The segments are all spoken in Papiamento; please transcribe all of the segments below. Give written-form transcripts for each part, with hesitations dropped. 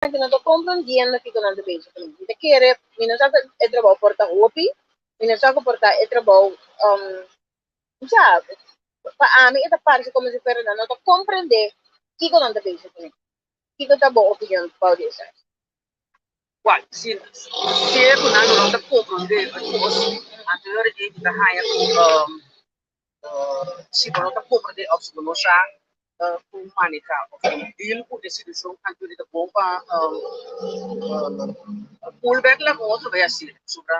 Nan no ta komprondiendo kiko nan ta bezig ku. Mi ta kere, mi no sa ku e trabou por ta hopi, mi no sa ku por ta e trabou, sa, pa ami e ta parse komo si fuera nan no ta komprende kiko nan ta bezig kuné. Kiko ta bo opinion bou di esaki? Wak, si sea ku nan no ta komprondé e kos, anto e ora ei mi ta haña ku si bo no ta komprondé òf si bo no sa kon manehá òf kon deal ku e situashon, anto ta bon pa pull back laga un otro bai hasi. Pasobra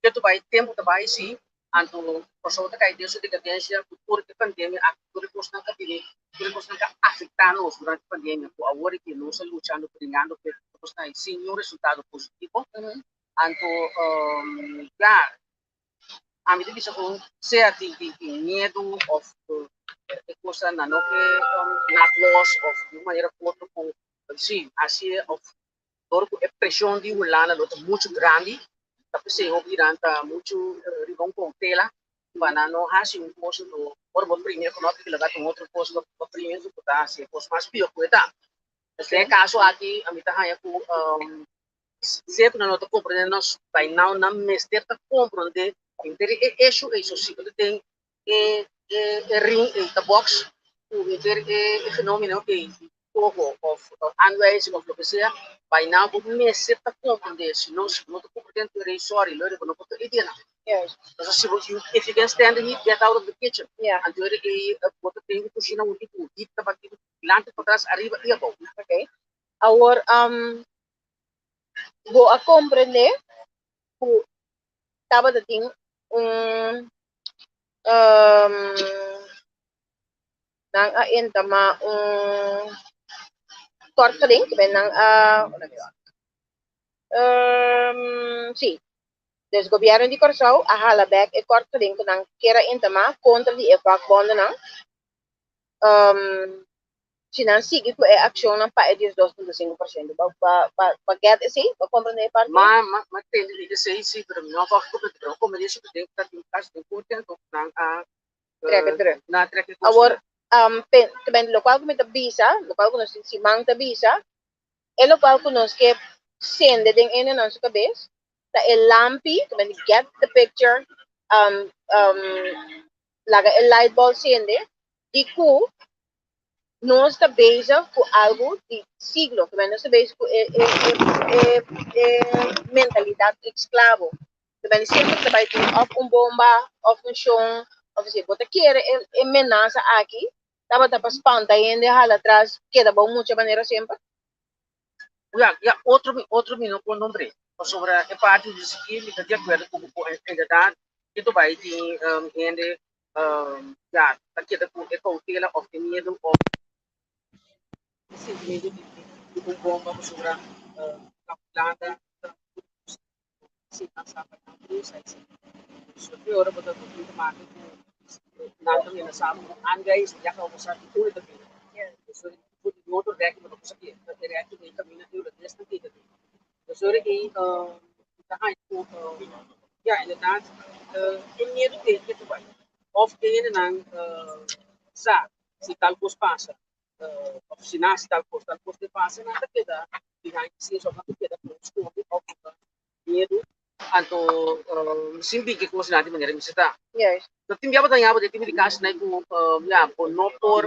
Ke ta bai tempu ta bai si, anto Kòrsou ta kai den su dekadensia ku tur e pandemia aki, tur e kosnan ka bini, tur e kosnan ka afektá nos durante e pandemia ku awor aki nos a luchando, bringando pa e kosnan ei sin niun resultado positivo. Anto ya, ami ta bisa ku sea tin tin miedu òf e kosnan nan no ke laat los òf di un manera ku otro ku si hasié òf Dor ku e preshon di Hulanda lo ta muchu grandi, ta p'esei hopi di nan ta muchu riba un koutela pa nan no hasi un kos ku ora bo primi ku no ta laga ta un otro kos bo primi ku ta hasi e kos mas pio ku e ta. Pues den e kaso aki ami ta haña ku sea ku nan no ta komprende nos by now nan mester ta komprende henter e issue ei so si bo ta den e e ring ei ta box ku henter e fenomeno ei ojo of aanwijzing of loke sea, by now bo mester ta comprende, si no, si bo no ta comprende tu rei sorry, lo bo no por ta idea nan. Pasobra si bo, if you can stand the heat, get out of the kitchen. Anto e ei bo ta den e kushina un tipo heat ta bati dilanti, patras, ariba i abou. Okay. Awor, bo a comprende ku tabata tin un Nan a entamá un kort geding, ke men nan a, sí, dus gobièrnu di Kòrsou a hala bèk e kort geding ku nan kier a entamá kontra di e vakbondennan. Si nan sigui ku e akshonnan pa e 12,5%. Bo bo get esei? Bo komprendé e parti? Ma ma tende di esei sí, pero mi no a wòrdu komprendé, pero mi komprendé si ku den ta tin kas den korte anto nan a Trek e terug. Na trek e Awor, pen, te ben lokual ku mi ta bisa, lokual ku nos tin siman ta bisa, e lokual ku nos ke sende den hendenan su kabes, ta e lampi, te ben get the picture, laga e light bulb sende, di ku nos ta bezig ku algu di siglo, te ben nos ta bezig ku e e e e mentalidat di esklabo. Te bende semper ta bai tin of un bomba of un shon of si bo ta kere e e menasa aki tabata pa spanta hende hala atras keda bou mucha manera semper. Ya, ya otro mi otro mi no por nombr'é pasobra e parti di esaki mi ta di akuerdo ku bo inderdat ke ta bai tin hende ya ta keda ku e koutela of e miedu of e sentimentu di di un bomba pasobra na Hulanda ta Si nan sa pa nan usa esei. So e ora bo ta tin te maka ku nan ta menasá bo ku aanwijzing, ya kaba bo sa di unda ta bini. So for di otro rèki bo no por sabia, ta e rèki ei kaminda e hulandesnan keda den. So ora ei ta haña ku ya inderdaad e miedu ei ke ta bai. Òf e hendenan sa si tal kos pasa òf si nan hasi tal kos, tal kos ta pasa, nan ta keda behind the scenes òf nan ta keda ku skonde òf ku ta miedu. Anto sin bin ki kos nan di manera mester ta. So tin bia bo ta haña bo den tipo di kasnan ku ya bo no por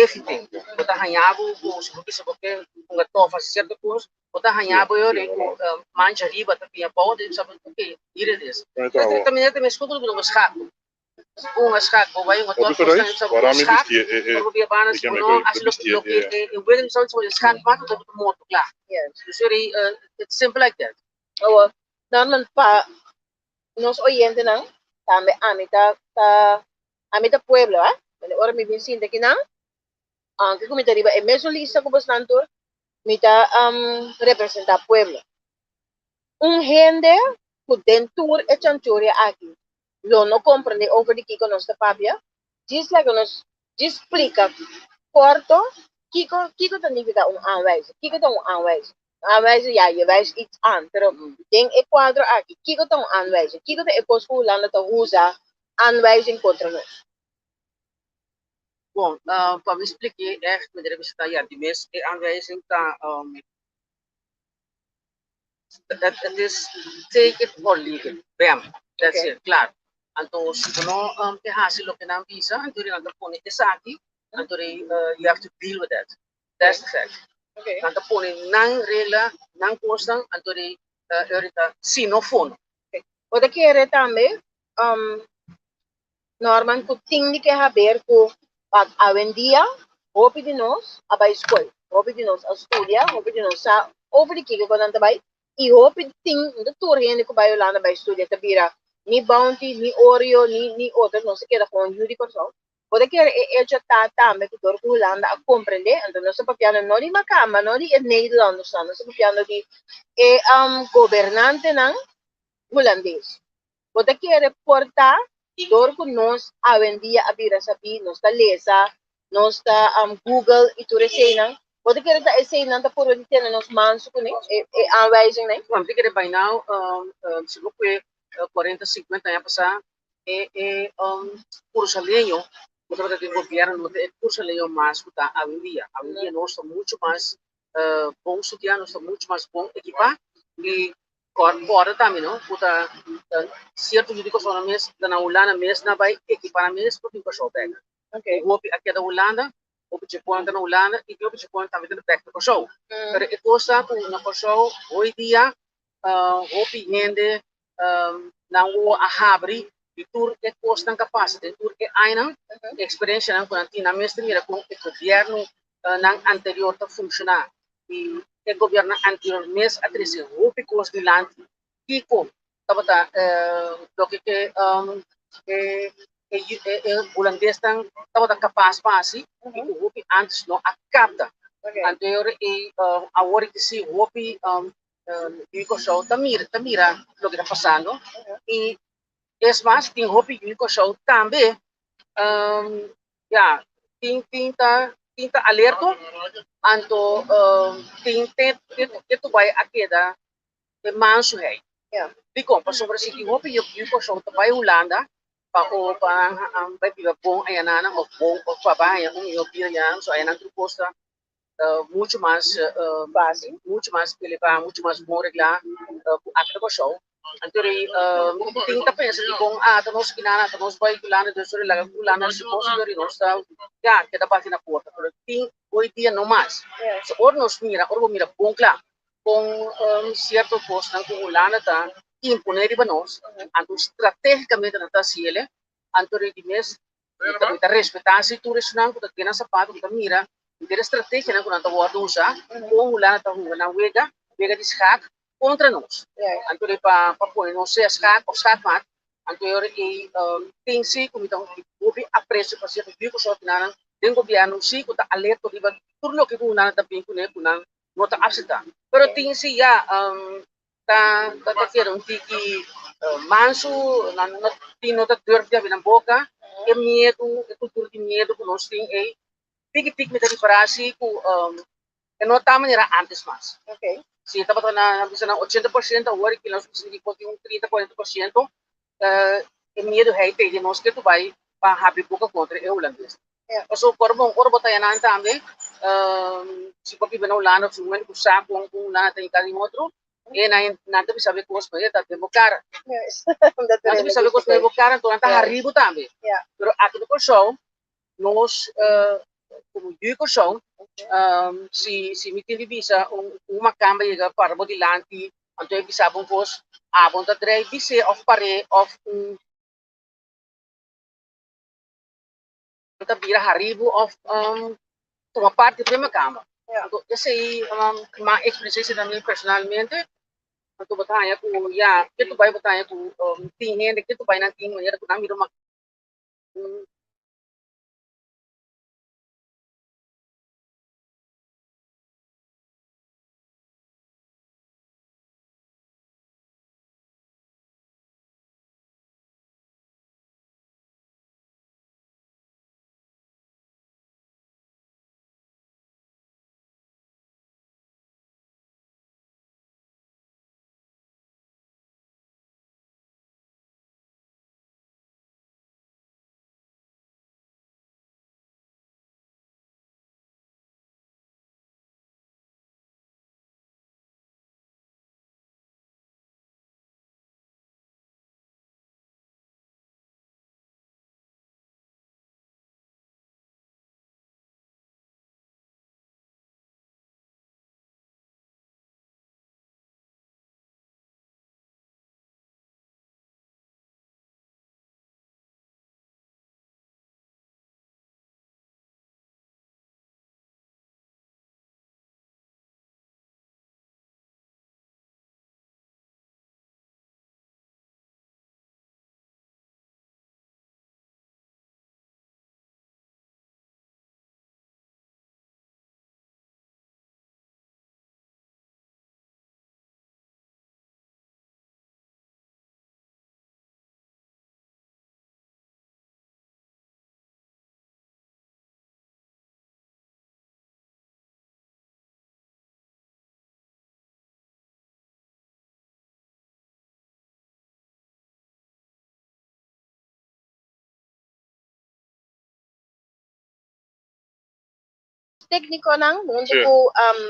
evit'é. Bo ta haña bo ku si bo bisa bo ke hunga tòf hasi sierto kos, bo ta haña bo e ora ku mancha riba ta bin abou, anto bo sa oke, here it is. Ta manera ta meskos ku bo schakel. Un schaak, bo bai un Hopi otro Reis, schaak, wara mi schaak, bisti e e ora bo bia bana, e si bo keme no ku hasi bisti loke e e e wedding song si bo schaak mata bo ta morto kla. Dus sorry, it's simple like that. Awor, Norman, pa nos oyentenan, tambe ami ta ta ami ta pueblo, ah. Ora mi bin sinta akinan, aunke ku mi ta riba e mesun lista ku bosnan tur, mi ta representá pueblo. Un hende ku den tur e chanchuria aki lo no comprende over di kico nos ta papia, djis laga nos djis splica corto kico kico ta nifica un aanwijzing, kico ta un aanwijzing. Un aanwijzing, ja, je wijst iets aan, pero den e cuadro aki, kico ta un aanwijzing, kico ta e cos cu Hulanda ta usa aanwijzing contra nos? Bon, pa mi spliké ègt, mi debe bisa ta, ja, di mes e aanwijzing ta. It is take it or leave it. Bam. That's it. Klaar. Anto si bo no ke hasi loke nan bisa, anto nan ta pone esaki, anto you have to deal with that. That's the fact. Nan ta pone nan regla, nan kosnan, anto ta si no fono. Bo ta kere tambe, Norman, ku tin di ke haber ku awendia hopi di nos a bai skol, hopi di nos a studia, hopi di nos sa over di kiko ku nan ta bai, i hopi tin, no ta tur hende ku bai Hulanda bai studia ta bira ni Bounty, ni Oreo, ni otro, nos ta keda kon yu di Kòrsou. Bo ta kere e echo ta tambe ku dor ku Hulanda a komprendé, anto nos ta papiando no di makamba, no di e Nederlandersnan, nos ta papiando di e gobernantenan hulandes. Bo ta kere por ta dor ku nos awendia a bira sabí, nos ta lesa, nos ta google i tur eseinan, bo ta kere ta eseinan ta purba di tene nos mansu kuné, e aanwijzingnan? Bueno, mi ta kere by now, si bo kue 40, 50 aña pasá, e Kurasoleño ku tabata den gobièrnu no ta e Kurasoleño mas ku ta awendia. Awendia nos ta muchu mas bon studiá, nos ta muchu mas bon ekipá i kòrda tambe no ku ta sierto yu di Kòrsou nan mes ta na Hulanda mes nan bai ekipá nan mes pa bin Kòrsou bèk. Hopi a keda Hulanda, hopi djepon ta na Hulanda i hopi djepon tambe ta bèk na Kòrsou. Pero e kos ta ku na Kòrsou hoy dia hopi hende nan wowo a habri di tur e kosnan ku a pasa den tur e añanan, e eksperensianan ku nan tin, nan mes ta mira kon e gobièrnunan anterior ta funshoná i e gobièrnunan anterior mes a trese hopi kos dilanti kiko tabata loke ke e hulandesnan tabata kapas pa hasi i ku hopi ántes no a kapta. Anto e ora ei awor ki si hopi yu Kòrsou ta mira ta mira loke ta pasando i es mas tin hopi yu Kòrsou tambe ya tin tin ta tin ta alerto anto tin te te tu bai a keda e mansu hei dikon pasobra si tin hopi yu Kòrsou ta bai Hulanda pa o pa bai biba bon ayanan òf bon òf pa bai haña un mihó bida ayanan so ayanan tur kos ta mucho mas Fácil. Mucho mas elevá, mucho mas bon reglá ku aki na Kòrsou. Anto rei tin ta pensa di kon a ta nos kinana, ta nos bai Hulanda, dus ora laga Hulanda hasi kos, anto rei nos ta ya keda bati na porta. Pero tin hoy dia no mas. So ora nos mira, ora bo mira bon kla kon sierto kosnan ku Hulanda ta imponé riba nos, anto stratégikamente nan ta hasi el, anto rei di mes Mi ta respetá si tur esnan ku ta den nan sapato ku ta mira henter e strategianan ku nan ta wòrdu usá kon Hulanda ta hunga nan wega, wega di schaak kontra nos. Anto di pa pa pone nos sea schaak òf schaakmat. Anto e ora ei tin si ku mi ta hopi apresio pa sierto yu ku sòrtinanan den gobièrnu si ku ta alerto riba tur loke ku Hulanda ta bin kuné ku nan no ta aseptá. Pero tin si ya ta ta keda un tiki mansu, nan no tin no ta durf di habri nan boka, e miedu, e kultura di miedu ku nos tin ei, tiki tiki mi ta ripará si ku e no ta manera antes mas. Si e tabata na bisa nan 80% awor aki nos bisa di por tin un 30, 40% e miedu hei te di nos ke tu bai pa habri boka kontra e hulandes. Pasobra por bon ora bo ta yanan tambe, si bo biba na Hulanda of si un hende ku sa kon ku Hulanda ta hinká den otro, e nan nan ta bisa bo e kos pero e ta den bo kara. Nan ta bisa bo e kos den bo kara, anto nan ta hari bo tambe. Pero aki na Kòrsou, nos komo yu Kòrsou, si si mi tin di bisa un un makamba yega para bo dilanti, anto e bisa bo un kos, abo no ta drei bis'é òf par'é òf un. Ta bira haribu of tuma parti den makamba. Anto esei ma experiencia esei tambe personalmente. Anto bo ta haña ku ya ke tu bai bo ta haña ku tin hende ke tu bai nan tin manera ku nan mira téknikonan huntu ku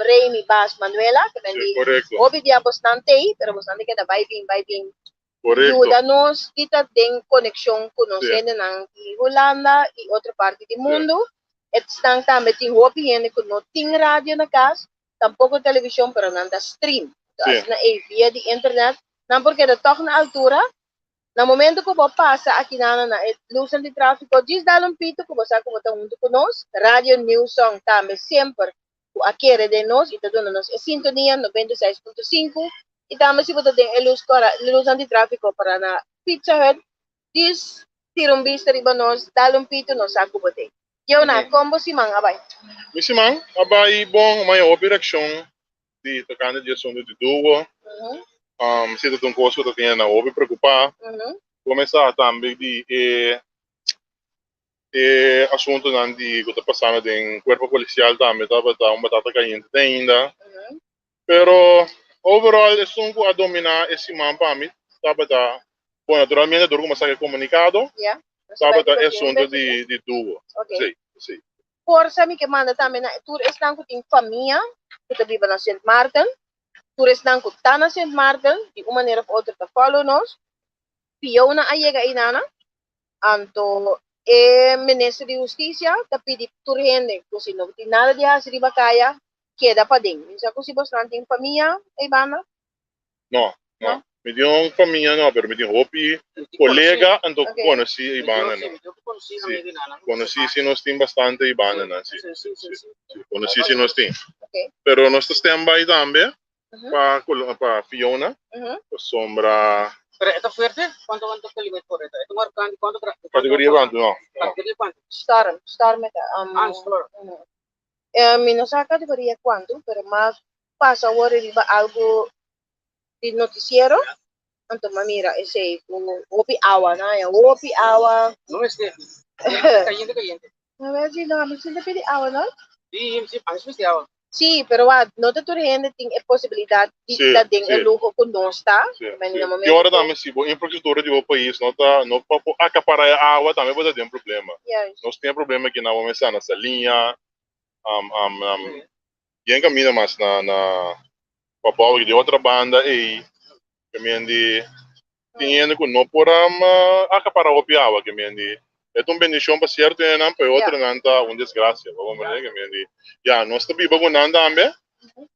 Remy Bas Manuela, ke men di hopi dia bosnan t'ei, pero bosnan ta keda bai bin bai bin yuda nos di ta den konekshon ku nos hendenan di Hulanda i otro parti di mundu. Esnan tambe tin hopi hende ku no tin radio na kas, tampoko televishon, pero nan ta stream. Asina ei via di internet nan por keda tòg na altura. Na momento ku bo pasa akinana na e lusnan di tráfiko, djis dal un pito ku bo sa ku bo ta huntu ku nos. Radio New Song tambe semper ku a kere den nos i ta duna nos e sintonia 96.5. I tambe si bo ta den e lus kora, lusnan di tráfiko para na Pizza Hut, djis tira un bista riba nos, dal un pito, nos sa ku bo t'ei. Yona, kon bo siman a bai? Mi siman a bai bon, maya hopi reakshon di tokante di asuntu di duo. Si ta un kos ku ta tene nan hopi preokupá. Kumesá tambe di e e asuntunan di ku ta pasando den kuerpo polisial tambe tabata un batata kayente te ainda. Pero overall esun ku a dominá e siman pa mi tabata, bon naturalmente dor ku mi a saka e komunikado, tabata e asuntu di duo. Sí, sí. Forsa mi ke manda tambe na tur esnan ku tin famia ku ta biba na Sint Maarten, tur esnan ku ta na Sint Maarten, di un manera of otro ta follow nos. Fiona a yega einana, anto e minister di hustisia ta pidi tur hende ku si no tin nada di hasi riba kaya, keda paden. Mi sa ku si bosnan tin famia eibanda? No, no. Mi tin un famia no, pero mi tin hopi colega anto cu conoci e bandanan. Si, conoci si nos tin bastante e bandanan, si. Si, conoci si nos tin. Pero nos ta stand by tambe pa pa Fiona, pasobra. Pero e ta fuerte? Cuanto cuanto kilometro por hora? E ta un orkan di cuanto gra-? Categoria cuanto? No. Categoria cuanto? Storm, storm e ta. Ah, storm. Mi no sa categoria cuanto, pero mas pasa awor riba algo di noticiero, anto m'a mira esey cu hopi awa, no haya hopi awa. No mester, cayente cayente. A ver si no, mi sinta pidi awa no. Si, si, a mi mester awa. Si, pero wak, no ta tur hende tin e posibilidad di ta den e luho cu nos ta. Si, si. Y ora tambe si bo infrastructura di bo pais no ta, no pa por acapara e awa tambe bo ta den problema. Nos tin e problema aki na bo mesa na Saliña, Bien camino mas na na pabou di otra banda ei ke men di tin hende ku no por akapara hopi awa ke men di e ta un bendishon pa sierto hendenan pa e otronan ta un desgrasia bo comprende ke men di ya nos ta biba ku nan tambe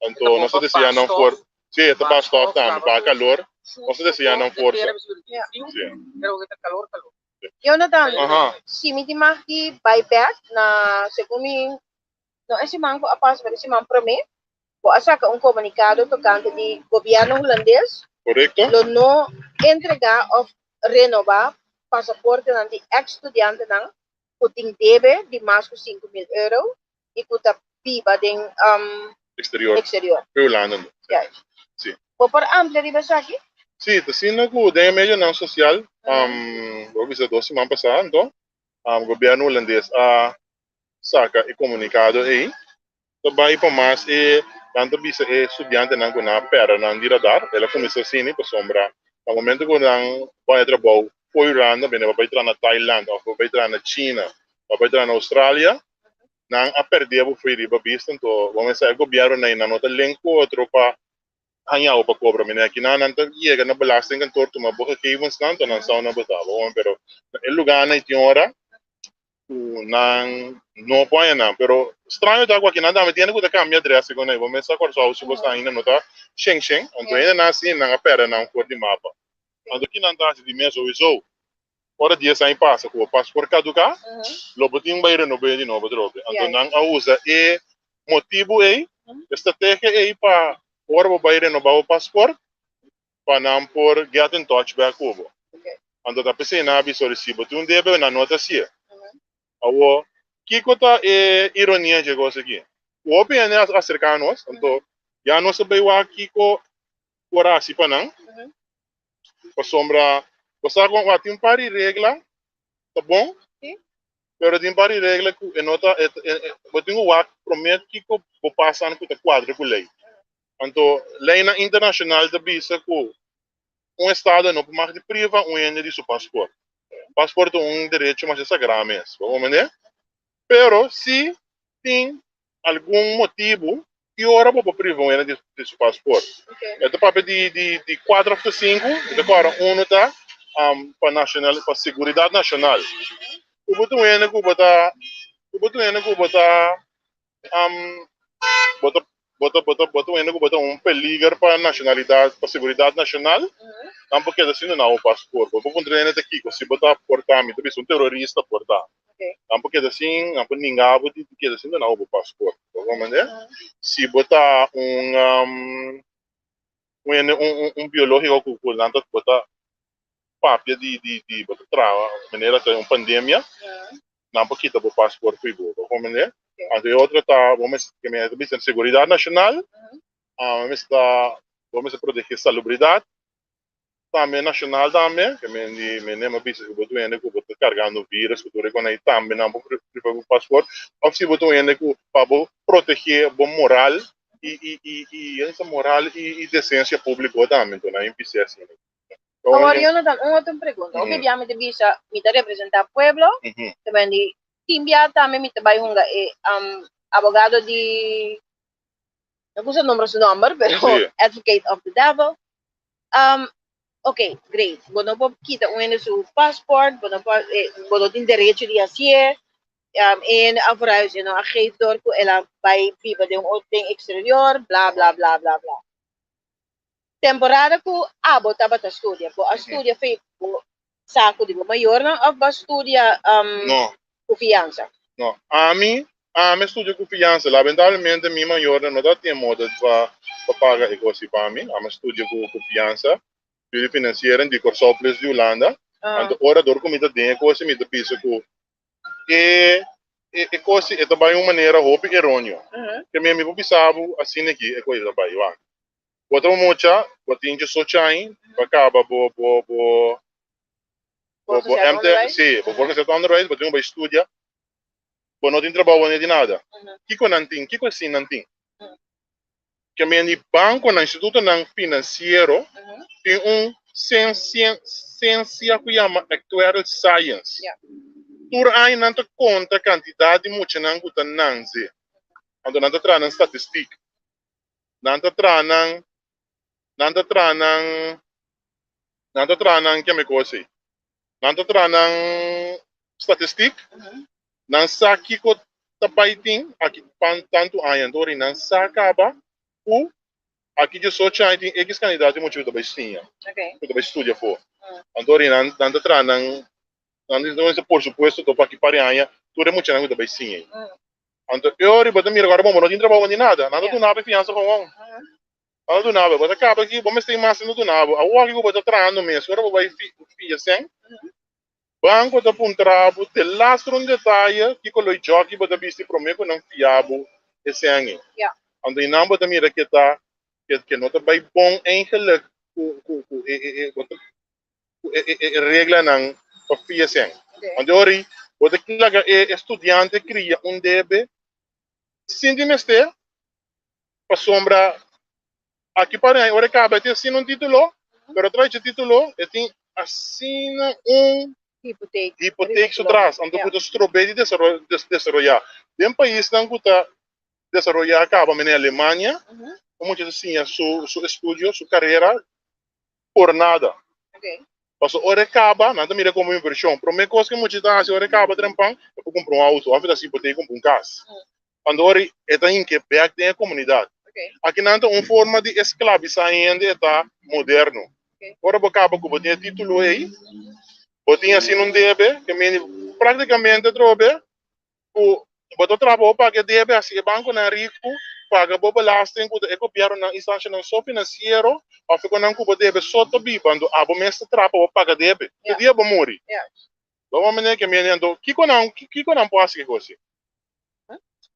anto nos ta desea nan for si e ta bastof tambe pa kalor nos ta desea nan forsa si. Jonathan si mi tin mag di bai bek na segun mi No e siman ku a pasa pero e siman promé bo a saka un komunikado tokante di gobièrnu hulandes Korekto. lo no entregá òf renobá pasaportenan di eks studiantenan ku tin debe di mas ku 5000 euro i ku ta biba den Eksterior. eksterior. Pe Hulanda no. Juist. Si. Bo por amplia riba esaki? Si, ta asina ku den e medionan sosial, bo a bisa dos siman pasá anto, gobièrnu hulandes a saka e komunikado ei ta bai pa mas e nan ta bisa e studiantenan ku nan a pèrdè nan di radar. El a kuminsá asina pasobra na momento ku nan bai a trabou for Hulanda bini pa bai traha na Thailand òf pa bai traha na China òf bai traha na Australia nan a pèrdè bo for riba bista. Anto bo mester sa e gobièrnu nan no ta link ku otro pa haña bo pa kobra. Mene akinan nan ta yega na belastingkantoor tuma bo gegevensnan anto nan sa unda bo ta. Bo pero na e lugánan ei tin ora ku nan no por haña nan. Pero straño ta ku akinan tambe tin hende ku ta kambia adres segun nan. Bo mes sa Kòrsou si bo sta ainda no ta shen shen. Anto hendenan asi nan a pèrdè nan for di mapa. Anto ki nan ta hasi di mes souiso ora dies aña pasa ku bo pasport kaduká lo bo tin bai renob'é di nobo atrobe. Anto nan a usa e motibu ei, e strategia ei pa ora bo bai renobá bo pasport pa nan por get in touch bek ku bo. Anto ta p'esei nan a bisa ora si bo tin un debe nan no ta hasié. Awor, kiko ta e ironia dje kos aki? Ku hopi hende a aserká nos, anto ya nos a bai wak kiko por hasi pa nan, pasobra bo sa kon wak tin un par di regla ta bon, pero tin un par di regla ku e no ta, bo tin ku wak promé kiko bo pasa ku ta kuadra ku lei. Anto leinan internashonal ta bisa ku un estado no por mag di priva un hende di su pasport. Pasport ta un derecho masha sagrá mes, bo comprende? Pero si tin algun motibu ki ora bo por priva un hende di di su pasport. E ta papia di di di kuater òf ta sinku, mi ta kòrda unu ta pa nashonal pa seguridat nashonal. Ku bo ta un hende ku bo ta ku bo ta un hende ku bo ta bo ta bo ta bo ta bo ta un hende ku bo ta un peliger pa nashonalidat pa seguridat nashonal, nan por keda sin duna bo pasport. Bo por puntra hende ta kiko si bo ta por ta mi ta bisa un terorista por ta. Nan por keda sin nan por ninga bo di keda sin duna bo bo pasport. Bo comprende? Si bo ta un un hende un un un biológiko ku ku nan ta bo ta papia di di di bo ta traha manera ta un pandemia, nan por kita bo paspoort fo'i bo, bo comprende? Anto e otro ta bo mester ke mi ta bisa seguridad nacional, bo mester ta bo mester protege salubridad tambe nacional tambe, ke men di mi nema bisa ku bo ta un hende ku bo ta cargando virus ku tur e konai tambe nan por priva bo paspoort, of si bo ta un hende ku pa bo protege bo moral i i i i moral i i decencia publico tambe, anto nan bisa asina. Awor Jonathan, un otro pregunta. Hopi bia mi ta bisa, mi ta representa pueblo, ta ben di, tin bia tambe mi ta bai hunga e abogado di, no gusta nombra su nomber, pero advocate of the devil. Ok, great. Bo no por kita un hende su passport, bo no por, bo no tin derecho di hacié. E hende a verhuis, e no a geef door cu el a bai biba den un den exterior, bla, bla, bla, bla, bla. Temporada ku abo tabata studia, bo a studia fe bo saku di bo mayornan òf bo a studia No. ku fiansa? No. Ami, ami a studia ku fiansa. Lamentablemente mi mayornan no ta tin moda pa pa paga e kos pa mi. Ami a studia ku ku fiansa. Studio financiering di Kòrsou plus di Hulanda. Anto ora dor ku mi ta den e kos mi ta bisa ku e e kos e ta bai un manera hopi eronio. Ke mi mi por bisa bo asina aki e kos ta bai. Wak. Bo ta un mucha, bo tin diesocho aña, bo caba bo bo bo bo bo MT, sí, bo voortgezet onderwijs, bo tin ku bai studia, bo no tin trabou, bo no tin nada. Kiko nan tin? Kiko asin nan tin? Ke men di bankonan, institutonan finansiero tin un sensia ku yama actuarial science. Tur aña nan ta konta kantidat di muchanan ku ta nanse. Anto nan ta traha nan statistik. Nan ta traha nan, nan ta traha nan, nan ta traha nan keme kos ei? Nan ta traha nan statistik, nan sa kiko ta bai tin aki pan tantu aña, anto ora nan sa kaba ku aki diesocho aña tin ekis kandidat di mucha ku ta bai siña, ku ta bai studia afó. Anto ora nan nan ta traha nan, nan ta por supuesto topa aki par di aña tur e muchanan ku ta bai siña ei. Anto e ora bo ta mira ku ora bo no tin trabou ni nada, nan ta duna bo e fiansa gewoon. Nan ta duna bo, bo ta kaba aki, bo mester tin mas, nan ta duna bo. Awor ku bo ta trahando mes, ora bo bai fia sèn, banko ta puntra bo te laster un detaye kiko lo e jòki bo ta bisti promé ku nan fia bo e sèn ei. Anto einan bo ta mira ke ta, ke no ta bai bon eigenlik ku ku e e bo ta ku e e reglanan pa fia sèn. Anto e ora ei bo ta laga e studiante kria un debe sin di mester pasobra aki pa aña ora e kaba e tin asina un titulo pero atrás di e titulo e tin asina un hipotek su tras anto ku ta strob'é di desaroyá. Den paisnan ku ta desaroyá kaba manera Alemania un mucha ta siña su estudio su karera por nada. Paso ora e kaba, nan ta mira komo invershon. Promé kos ku e mucha ta hasi ora e kaba trempan, e por kumpra un outo òf e ta hasi hipoteka i kumpra un kas. Anto ora e ta hinka bèk den e komunidat. Aki nan ta un forma di esklabisá hende e ta moderno. Ora bo kaba ku bo tin e título ei, bo tin asina un debe ke mende práktikamente atrobe ku bo ta traha pa bo paga e debe hasi e bankonan riku paga bo belasting ku ta e gobièrnunan instanshanan so finansiero òf e konan ku bo debe so ta biba anto abo mes ta traha pa bo paga debe te dia bo muri bo wak manera ke mende anto kiko nan kiko nan por hasi ke kos si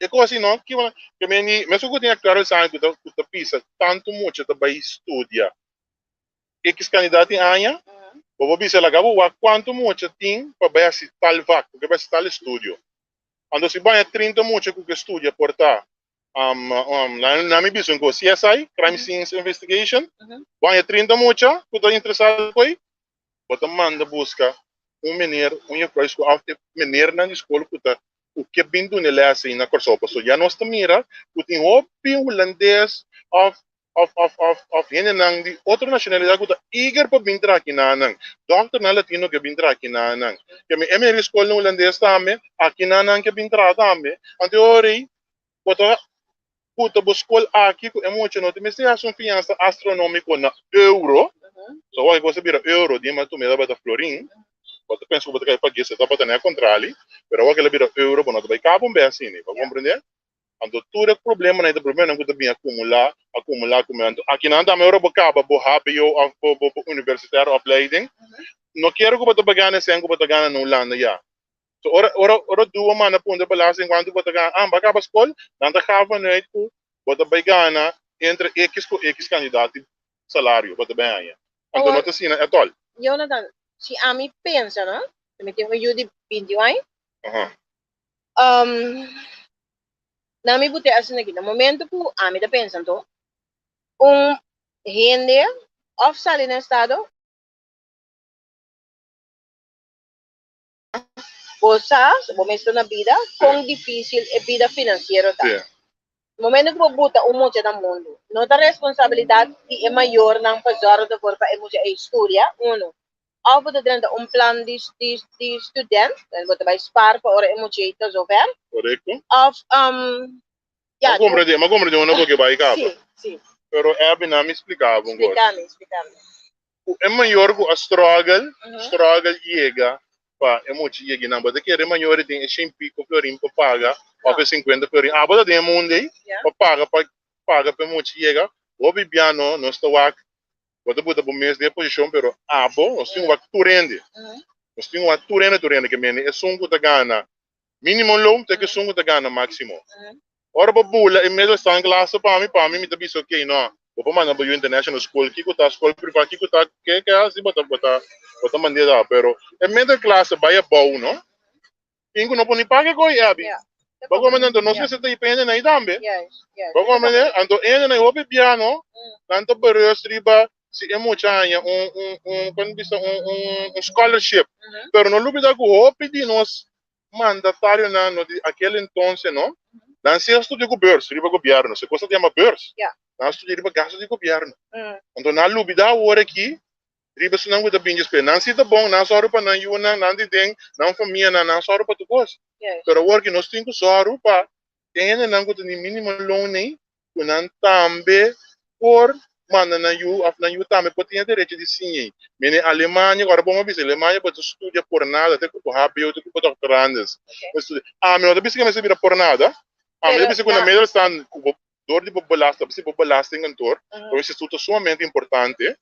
e kos si no kiko nan ke mende mesun ku tin aktuario esaki ku ta ku ta bisa tantu mucha ta bai studia X kandidat tin aña, bo por bisa laga bo wak kuantu mucha tin pa bai hasi tal vak, ku ke bai hasi tal estudio. Anto si bo haña 30 mucha ku ke studia por ta, nan mi bisa un kos, CSI, Crime Scenes Investigation, bo haña 30 mucha ku ta interesado koe, bo ta manda buska un meneer, un juffrouw di skol òf e meneernan di skol ku ta. ku ke bin duna e lès ei na Kòrsou pasobra ya nos ta mira ku tin hopi hulandes òf òf òf òf òf hendenan di otro nashonalidat ku ta eager pa bin traha kinanan. Dòkternan latino ke bin traha kinanan. Ke mi e meri skolnan hulandes tambe a kinanan ke bin traha tambe. Anto e ora ei bo ta puta bo skol aki ku e mucha no ta mester hasi un fiansa astronómiko na euro. So awor ku bo sa bira euro di e tumida tabata florin. Bo ta pensa ku bo ta kai pag'é se tabata na e kontrali, pero awor ku el a bira euro bo no ta bai kaba un bes asina, bo a komprendé? Anto tur e problemanan ei ta problemanan ku ta bin akumulá, akumulá, akumulá. Anto akinan tambe ora bo kaba bo hbo òf bo bo bo universitaire opleiding, no kere ku bo ta bai gana e sèn ku bo ta gana na Hulanda ya. So ora ora ora duo manda puntra belasting kuantu bo ta gana, ah bo a kaba skol, nan ta gaba vanuit ku bo ta bai gana entre ekis ku ekis kandidat di salario bo ta bai haña. Anto no ta asina at all. Jonathan, si ami pensa no, mi tin un yu di 21 aña, na mi bute asina aki, na momento ku ami ta pensa anto, un hende òf sali na estado, Bo sa, bo mes ta na bida, kon difísil e bida finansiero ta. Momento ku bo buta un mucha na mundu, no ta responsabilidat di e mayornan pa zòrg dervoor pa e mucha ei studia, uno. Òf bo ta drenta un plan di di di student, bo ta bai spar pa ora e mucha ei ta zover. Korekto. Òf, ya. Mi a komprendé, mi a komprendé unda bo ke bai kaba. Sí, sí. Pero Abby, na mi splika bo un kos. Splika mi, splika mi. Ku e mayor ku a struggle, struggle yega pa e mucha yega nan. Bo ta kere e mayor tin e shen piko florin pa paga of e sinkuenta florin. Abo ta den e mundu ei pa paga pa paga pa e mucha yega. Hopi bia no nos ta wak bo ta buta bo mes den e posishon pero abo nos tin wak tur hende. Nos tin wak tur hende tur hende ke mende esun ku ta gana Minimo loon ta esun ku ta gana máksimo. Ora bo bula e middelstand klasse pa mi, pa mi mi ta bisa ok no, bo por manda bo yu international school, kiko ta skol privá, kiko ta ke ke hasi bo ta bo ta bo ta mand'é da, pero e middelklasse bai abou no, tin ku no por ni paga e koi Abby. Bo komprende? Anto nos mester ta depende na ei tambe. Bo komprende? Anto e hende hopi bia no, nan ta berust riba si e mucha haña un un un kon bisa un un un scholarship, pero no lubida ku hopi di nos mandatarionan no di aquel entonces no, nan si a studia ku beurs riba gobierno, se cosa ta yama beurs, nan a studia riba gasto di gobierno. Anto nan a lubida awor aki riba esnan ku ta bin despues. Nan si ta bon, nan a sòru pa nan yunan, nan di den nan famianan, nan a sòru pa tur kos. Pero awor aki nos tin ku sòru pa e hendenan ku ta di minimo loon ei, ku nan tambe por manda nan yu of nan yu tambe por tin e derecho di siña ei. Mene Alemania, ora bo a bisa Alemania bo ta studia por nada, te ku bo hbo, te ku bo doctorandus. Bo studia. Ami no ta bisa ku mester bira por nada. Ami ta bisa ku na middelstand ku bo dor di bo belasting, ta bisa bo belastingkantoor, bo mester ta sumamente importante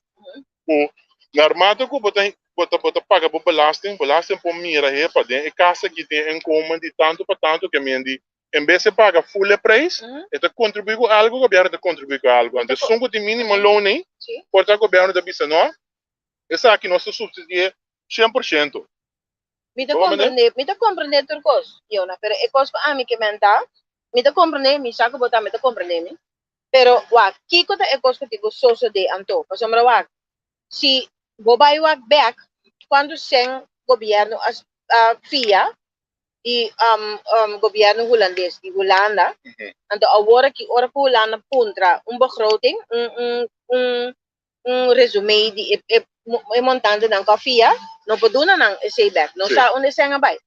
ku naarmate ku bo ta bo ta bo ta paga bo belasting, belasting por mira hepa den e kas aki tin inkomen di tantu pa tantu ke men di En bes e paga full e prijs, e ta contribui cu algo, gobierno ta contribui cu algo. Anto esun cu tin minimo loon ei, por ta gobierno ta bisa no, esaki nos ta subsidi'e 100%. Mi ta comprende, mi ta comprende tur cos, Yona, pero e cos cu ami ke menta, mi ta comprende, mi sa cu bo tambe ta comprende mi, pero wak, kico ta e cos cu tin cu sosode anto? Pasobra wak, si bo bay wak bek, cuanto cen gobierno a fia di gobierno hulandes, di Hulanda. Anto awor aki ora ku Hulanda puntra un begroting, un un un un resume di e e e montantenan ku a fia, no por duna nan esei bek. No sa unda esei a bai.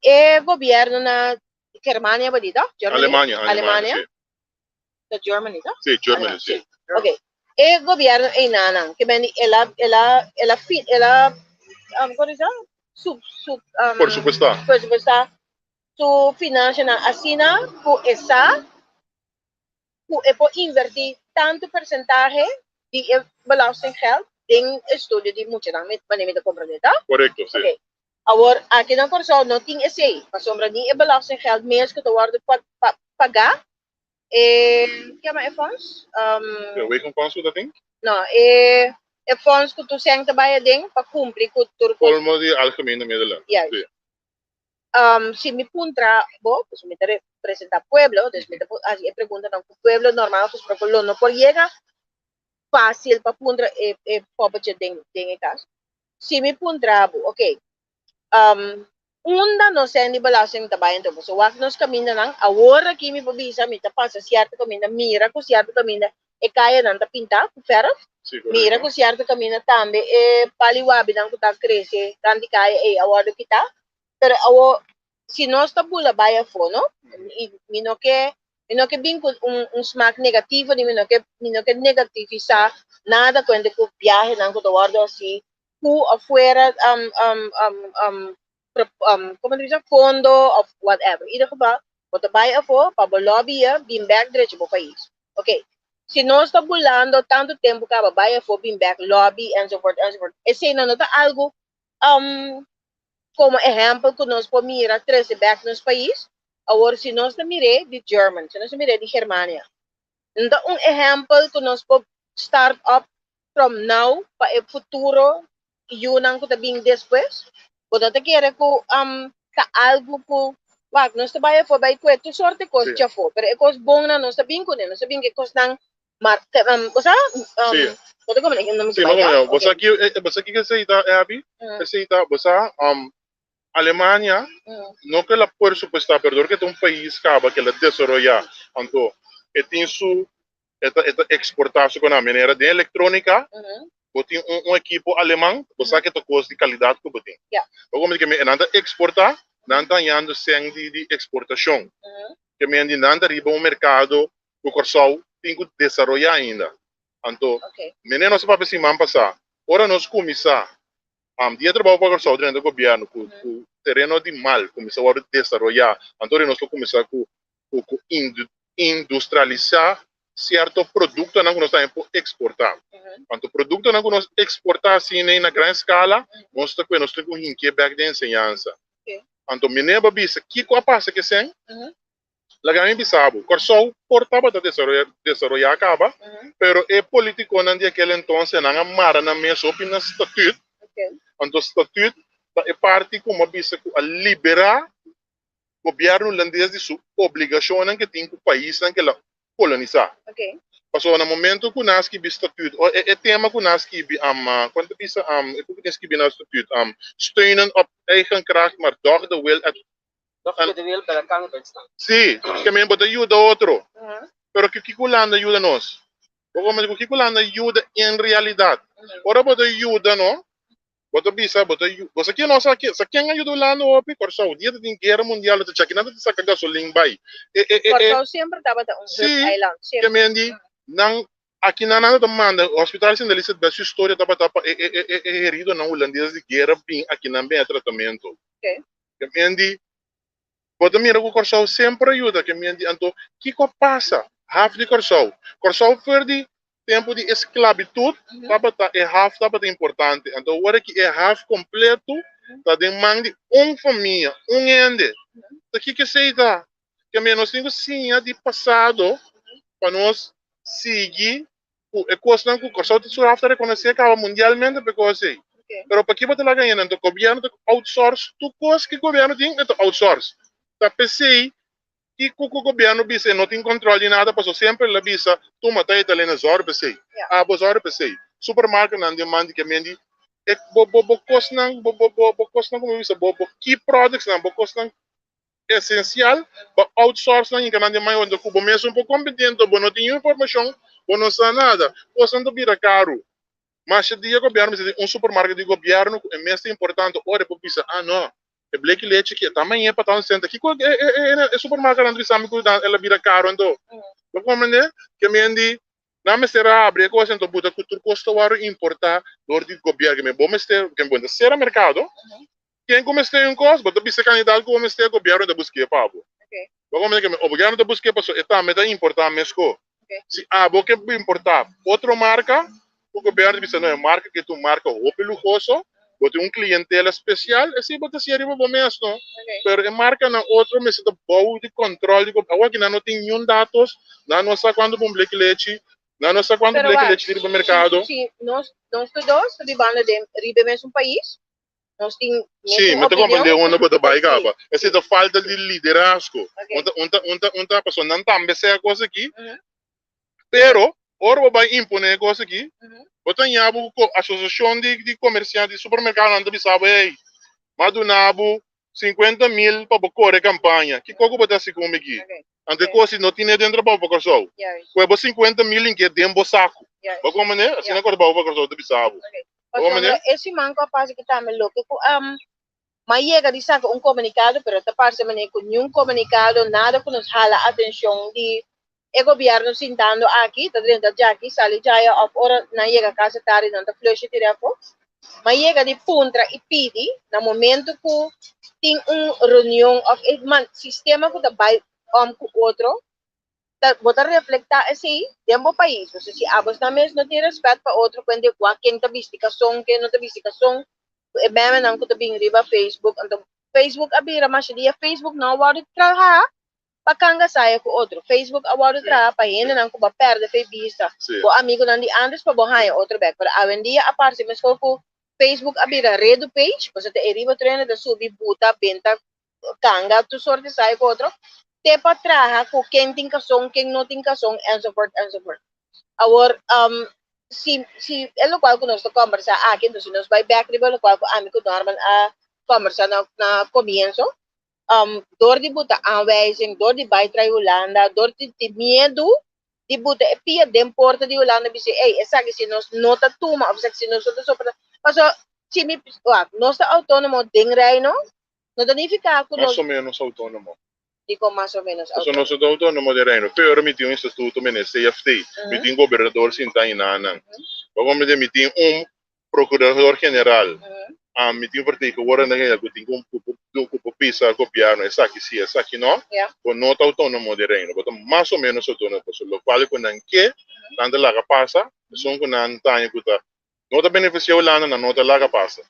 E gobierno na Germania bo di to? Germany? Alemania, Alemania. Ta Germany to? Sí, Germany, sí. Ok. E gobierno einanan, ke men di el a, el a, el a fi, el a, um, kon di sa? Sub, sub, um, Presupuestá. Presupuestá su financianan asina ku e sa ku e por invertí tantu persentahe di e belastinggeld den estudio di muchanan, mi, wanneer mi ta komprendé, ta? Korekto, sí. Ok. Awor, aki na Kòrsou no tin esei, pasobra ni e belastinggeld mes ku ta wòrdu pa, pa, pagá, E ke yama e fonds? E wegenfonds ku ta tin? No, e e fonds ku tur sèn ta bai aden pa kumpli ku tur kos. Colmo di algemene middelen. Juist. Sí. Si mi puntra bo, pasobra mi ta representá pueblo, dus mi ta hasi e preguntanan ku pueblo normal gesproken lo no por yega fásil pa puntra e e poppetje den den e kas. Si mi puntra bo, oké. Unda nos sèn di belasting ta bai anto? Pasobra wak nos kamindanan, awor aki mi por bisa mi ta pasa sierto kaminda, mira ku sierto kaminda e kayanan ta pintá ku fèrf, mira ku sierto kaminda tambe e paliwabinan ku ta krese rant di kaya ei a wòrdu kitá. Pero awor si nos ta bula bai afó no, i mi no ke mi no ke bin ku un un smak negativo ni mi no ke mi no ke negativisá nada kuente ku biahenan ku ta wòrdu hasi ku of fuera um um um um um como ta bisa fondo of whatever. In ieder geval bo ta bai afó pa bo lobby bin bek drecha bo pais. Ok, si nos ta bulando tantu tempu kaba bai afó bin bek lobby enzovoort enzovoort esei no ta algu um komo ehèmpel ku nos por mira trese bek nos pais. Awor si nos ta mir'é di German, si nos ta mir'é di Germania, no ta un ehèmpel ku nos por start up from now pa e futuro yunan ku ta bin despues? Bo no ta kere ku um ta algu ku wak nos ta bai afó bai kue tur sorte kos djafó, pero e kos bonnan nos ta bin kuné, nos ta bin ku e kosnan mar um bo sa um bo ta komprende no mi ta bai ta? Bo sa ki bo sa kiko esei ta Abby? Esei ta bo sa um Alemania no ke la por supuesta pero dor ke ta un pais kaba ke la desaroya anto e tin su e ta e ta eksportá su konan. Manera den elektronika bo tin un un ekipo aleman, bo sa ke ta kos di kalidat ku bo tin. Bo komprende ke men nan ta eksportá, nan ta hañando sèn di di eksportashon. Ke men di nan ta riba un merkado ku Kòrsou tin ku desaroyá ainda. Anto mene nos a papia siman pasá, ora nos kuminsá Dia trabou pa Kòrsou drenta gobièrnu ku ku tereno di mal kuminsá wòrdu desaroyá, anto di nos lo kuminsá ku ku ku industrialisá sierto produktonan ku nos tambe por eksportá. Anto produktonan ku nos eksportá asina na gran eskala, nos ta kue nos tin ku hinkié bèk den enseñansa. Anto mi neba bisa kiko a pasa kesen? Laga mi bisa bo, Kòrsou por tabata desaroyá kaba, pero e politikonan di akel entonces nan a mara nan mes hopi na statut. Anto statut ta e parti ku mi a bisa ku a liberá gobièrnu hulandes di su obligashonnan ke tin ku paisnan ke el a kolonisá. Pasobra na momento ku nan a skibi statut, o e tema ku nan a skibi, kon ta bisa e ku tin skibi na statut, steunen op eigen kracht maar doch de wil et Toch ku de wil bij elkaar bij staan. Sí, ke men bo ta yuda otro. Pero ku kiko Hulanda yuda nos? Bo komo ku kiko Hulanda yuda en realidat? Ora bo ta yuda no, bo ta bisa bo ta bo sa ken nos a sa ken a yuda Hulanda hopi? Kòrsou. Dia ta tin guera mundial ta chaki nan ta saka gasolin bai. E e e Kòrsou semper tabata un hub eiland. Sí, ke men di nan aki nan nan ta manda Hospital Sint Elisabeth su historia tabata pa e e e e heridonan hulandes di guera bin aki nan bin e tratamentu. Ke men di, Bo ta mira ku Kòrsou semper a yuda. Ke men di, Anto, kiko a pasa? Haf di Kòrsou. Kòrsou for di tempu di esklabitut tabata e haf tabata importante. Anto awor aki e haf kompleto ta den man di un famia, un hende. Ta kiko esei ta? Ke men nos tin ku siña di pasado pa nos sigui ku e kosnan ku Kòrsou ta suraf ta rekonosé kaba mundialmente pa e kos ei. Pero paki bo ta laga hende? Anto gobièrnu ta outsource tur kos ku gobièrnu tin e ta outsource. Ta p'esei kiko ku gobièrnu bisa e no tin kòntròl di nada pasobra semper el a bisa tuma ta e ta lena zòru p'esei, abo zòru p'esei. Supermarketnan den man di ke mendi e bo bo bo kosnan bo bo bo kosnan komo bisa bo bo key productsnan bo kosnan esencial pa outsource nan hinca nan den mayor cu bo mes un por competi ento bo no tin informacion bo no sa nada cosnan ta bira caro masha dia gobierno mester tin un supermarket di gobierno cu e mes ta importante ora e por bisa ah no e bleki lechi aki e ta mañe pa tan centa kico e supermarket nan ta bisa mi cu el a bira caro anto bo comprende ke mendi nan mester a habri e cos anto buta cu tur cos ta worde importa door di gobierno bo mester bo ta cera mercado. Ken ku mester un kos, bo ta bisa e kandidat ku bo mester, gobièrnu ta busk'é pa bo. Bo komprende ke o gobièrnu ta busk'é pasobra e tambe ta importá meskó. Si abo ke importá otro marka, ku gobièrnu ta bisa no e marka ke ta un marka hopi luhoso, bo tin un klientela spesial, esei bo ta hasié riba bo mes no. Pero e markanan otro mester ta bou di kòntròl di gobièrnu. Awor aki nan no tin niun datos, nan no sa kuantu bo un bleki lechi, nan no sa kuantu Pero bleki wak, lechi tin riba merkado. si nos nos tur dos ta bibando den riba e mesun pais, Nos tin Sí, mesun mi ta comprende opinion. unda bo ta bai Sí, caba. Esei sí. ta falta di liderazgo. Ok. Un ta, un ta, un ta, un ta, pasobra nan tambe sa e cos aki, Mhm, pero ora bo bai impone e cos aki, mhm. bo ta ña bo cu asociacion di, di comerciante, di supermercadonan ta bisa bo, hey, m'a duna bo. 50.000 pa bo kore kampaña, kiko ku bo ta hasi ku mi aki? Anto e kos si no tine den trabou pa Kòrsou, ku e bo 50.000 link'é den bo saku. Bo komprendé? Asina ku trabou pa Kòrsou ta bisa bo. Bo komprendé? E siman ku a pasa aki tambe loke ku m'a yega di saka un komunikado, pero ta parse manera ku niun komunikado, nada ku nos hala atenshon di e gobièrnu sintando aki, ta drenta djaki, sali djaya òf ora nan yega kas e tardi nan ta flush e tira afó. M'a yega di puntra i pidi na momento ku tin un reunion òf e sistema ku ta bai òm ku otro, ta bo ta reflektá esei den bo pais. Pasobra si abosnan mes no tin rèspèt pa otro kuende wak ken ta bisti kason, ken no ta bisti kason, ku e memenan ku ta bin riba Facebook, anto Facebook a bira masha dia Facebook no a wòrdu traha pa kanga saya ku otro. Facebook a wòrdu traha pa hendenan ku bo a pèrdè fe bista, bo amigunan di ántes pa bo haña otro bèk. Pero awendia a parse meskos ku Facebook a bira redu page, pasobra ta e riba tur hende ta subi, buta, benta, kanga, tur sort di saya ku otro, te pa traha ku ken tin kason, ken no tin kason, enzovoort, enzovoort. Awor, si, si e lokual ku nos ta kòmbersá aki, entonces si nos bai bèk riba lokual ku ami ku Norman a kòmbersá na na komienso, dor di buta aanwijzing, dor di bai trai Hulanda, dor di tin miedu di buta e pia den porta di Hulanda bisa, ey, esaki si nos no ta tuma of esaki si nos no ta soporta. Paso, si mi, wak, nos ta autónomo den Reino, no ta nifiká ku nos. Mas o ménos autónomo. Dikon mas o ménos Pasobra nos no ta autónomo den Reino, pero mi tin un estatuto mene CFT, mi tin gobernador sintá enanan. Bo komprendé? Mi tin un procurador general, mi tin un vertegenwoordiger general ku tin ku por bisa gobièrnu esaki si, esaki no. Bo no ta autónomo den Reino, bo ta mas o ménos autónomo, pasobra lokual ku nan ke, nan ta laga pasa, esun ku nan ta haña ku ta no ta benefisiá Hulanda, nan no ta laga pasa.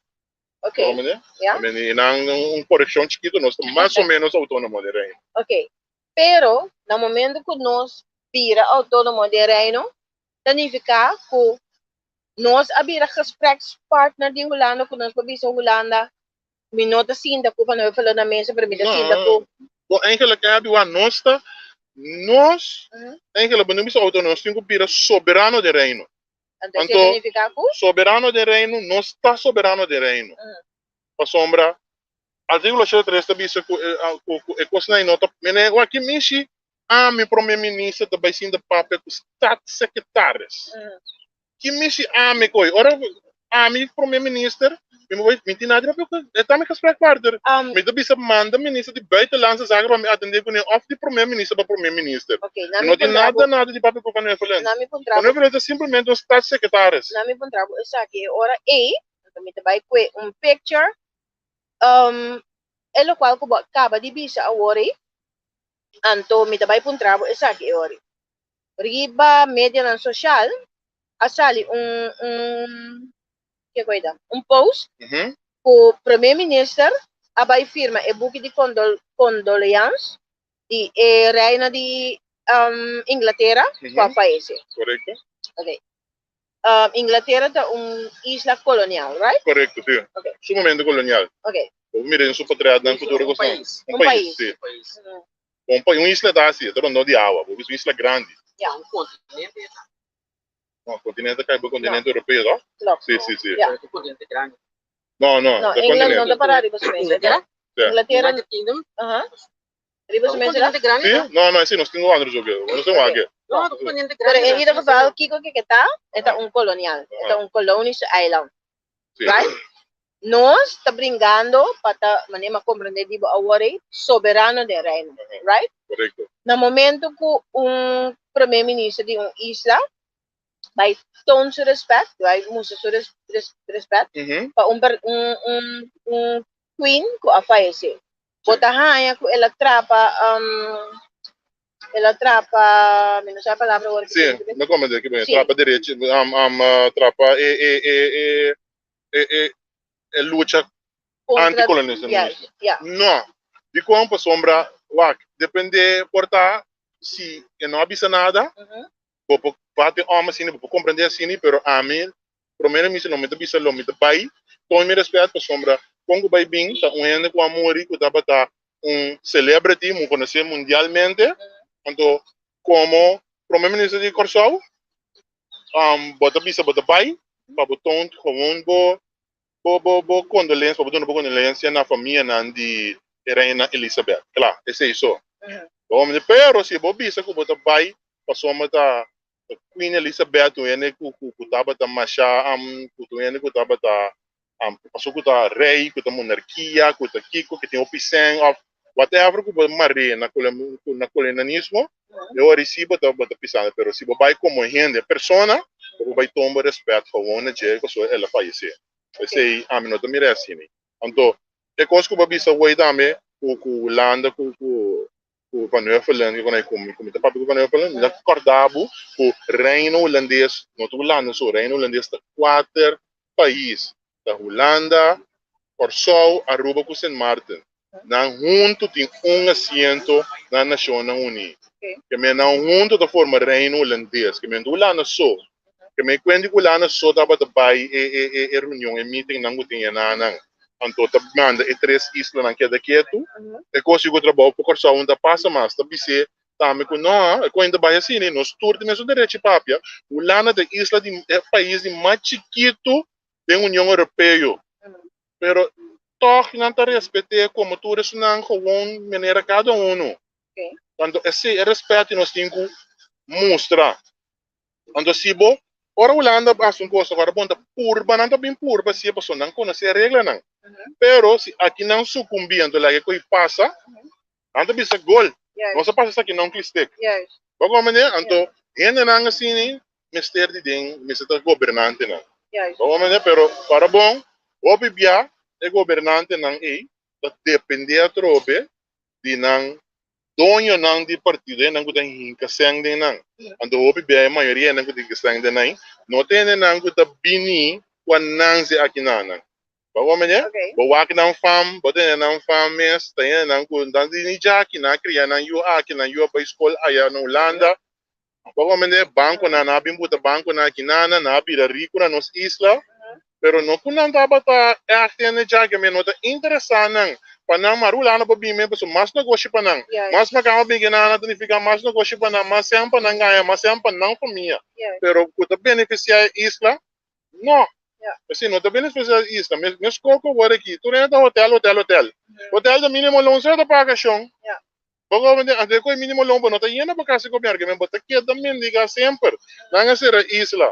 Ok. Bo mende? Ja. I mean, nan un korekshon chikitu, nos ta mas o menos outónomo den Reino. Ok. Pero, na momento ku nos bira outónomo den Reino, ta nifiká ku nos a bira gesprekspartner di Hulanda, ku nos por bisa Hulanda, mi no ta sinta ku Van Huffelen na mesa, pero mi ta sinta ku. Bo eigenlijk e habi wak, nos ta, nos, eigenlijk bo no bisa outónomo, nos tin ku bira soberano den Reino. Anto esei ta nifiká ku? Soberano den Reino, nos ta soberano den Reino. Pasobra artíkulo 83 ta bisa ku ku e kosnan ei no ta mene wak ki mishi ami prome minister ta bai sinta papia ku staatssecretaris. Ki mishi ami koe ora ami prome minister mi bo bai mi tin nada di papia ku e ta mi gesprekspartner. Mi ta bisa manda minister di buitenlandse zaken pa mi atende kuné òf di prome minister pa prome minister. Mi no tin nada nada di papia ku Van Huffelen. Van Huffelen ta simplemente un staatssecretaris. Na mi puntra bo esaki e ora ei, anto mi ta bai kue un picture, e lokual ku bo a kaba di bisa awor ei, anto mi ta bai puntra bo esaki e ora ei. Riba medianan sosial a sali un un ke ku ei ta? Un post ku prome minister a bai firma e buki di kondol kondoleans di e reina di Inglatera ku a fayese. Korekto. Ok. Inglatera ta un isla kolonial, right? Korekto, si. Ok. Sumamente kolonial. Ok. Bo mira den su potretnan ku tur e kosnan. Un pais. Un pais, si. Un pais. Un pais, un isla ta asi, e ta rondó di awa. Bo bisa un isla grandi. Ja, un kontinente e ta. No, kontinente kai bo kontinente europeo, to? Klopt. Si, si, si. Ja. Un kontinente grandi. No, no, No, ta England no kontinente. ta pará riba su mes, Inglatera? Ja. Inglatera, United Kingdom? aha. Riba su Un mes, kontinente grandi, Si? ta? No, no, si, nos tin un andro zoke. Nos tin un Ok. ake. No, un kontinente Pero grandi. in ieder geval, kiko ke ke ta, e ta un kolonial. E ta un kolonische eiland. Si. Right? Nos ta bringando pa ta, manera mi a comprende di bo awor ei, soberano den Reino. Right? Correcto. Na momento ku un prome minister di un isla bai toon su respet, bai mustra su res, res, respet pa un, per, un, un, un queen ku a fayece. Bo ta haña ku el a trapa, um, el a trapa, mi no sa e palabra awor. Sí, mi comprende ki bo trapa derecho, um, um, trapa e, e, e, e, e, e, e lucha antikolonialismo. Yes, yeah. No, dikon pasobra wak, depende por ta si e no a bisa nada, bo por bati om asina, bo por comprende asina, pero ami prome na misa lo mi ta bisa lo mi ta bai toon mi respet pasobra kon ku bai bin ta un hende ku a muri ku tabata un celebrity mu konosé mundialmente, anto komo prome minister di Kòrsou bo ta bisa bo ta bai pa bo toon gewoon bo. Bo bo bo kondolensia, bo por duna bo kondolensia na famianan di e reina Elisabeth. Kla, esei so. Bo mende, pero si bo bisa ku bo ta bai pasobra ta Queen Elizabeth un hende ku ku ku tabata masha ku ta un hende ku tabata pasobra ku ta rei, ku ta monarkia, ku ta kiko, ku tin hopi sèn òf whatever ku bo mar'é na na kolonialismo, e ora ei si bo ta bo ta pisando. Pero si bo bai komo hende, persona, bo por bai tuma bo rèspèt gewoon na dje pasobra el a fayesé. Esei ami no ta mira asina. Anto e kos ku bo a bisa awor tambe ku ku Hulanda ku ku ku Van Huffelen ku ku ku mi ta papia ku Van Huffelen mi ta kòrda bo ku Reino Hulandes no ta Hulanda so Reino Hulandes ta kuater pais ta Hulanda, Kòrsou, Aruba ku Sint Maarten nan huntu tin un asiento na Nashonnan Uní ke men nan huntu ta forma Reino Hulandes ke men ta Hulanda so ke men kuenti ku Hulanda so tabata bai e e e reunion e meetingnan ku tin enanan anto ta manda e tres islanan keda ketu e kos ku trabou pa Kòrsou no ta pasa mas ta bis'é tambe ku no e kos ta bai asina nos tur tin mesun derechi papia Hulanda ta e isla di e pais di mas chikitu den Union Europeo pero tòg nan ta respet'é komo tur esunnan gewon manera kada unu anto esei e rèspèt nos tin ku mustra. Anto si bo, ora Hulanda hasi un kos ora bon ta purba, nan ta bin purba si pasobra nan konosé e reglanan. Pero si aki nan sukumbí anto laga e koi pasa, nan ta bisa gol. Nos a pasa esaki na un klistek. Bo komprendé? Anto hendenan asina mester di den, mester ta gobernantenan. Bo komprendé? Pero ora bon, hopi bia e gobernantenan ei ta dependé atrobe di nan Doñonan di partido e nan ku ta hinka sèn den nan. Anto hopi bia e mayoria e nan ku ta hinka sèn den nan no ta hende nan ku ta bini ku a nanse aki na nan. Bo wak mene? Bo wak nan fam, bo ta hende nan fam mes, ta hende nan ku nan di ni djaki, nan a kria nan yu aki, nan yu a bai skol aya na Hulanda. Bo wak mene? Bankonan, nan a bin buta bankonan aki na nan, nan a bira riku na nos isla. Pero no ku nan tabata ègt hende djaki, mi no ta interesá nan pa nan mara Hulanda pa bin men pasobra mas negoshi pa nan, mas makamba bin ke nan ta nifiká mas negoshi pa nan, mas sèn pa nan gaña, mas sèn pa nan famia. Pero ku ta benefisiá e isla? No. Esei no ta benefisiá e isla. Mes koko awor aki, tur hende ta hotel, hotel, hotel. Hotel ta mínimo loon solo ta paga shon. Bo gobernante, antes ku e mínimo loon bo no ta yena pa kasi gobièrnu, men bo ta keda mendigá semper. Nan a sera isla.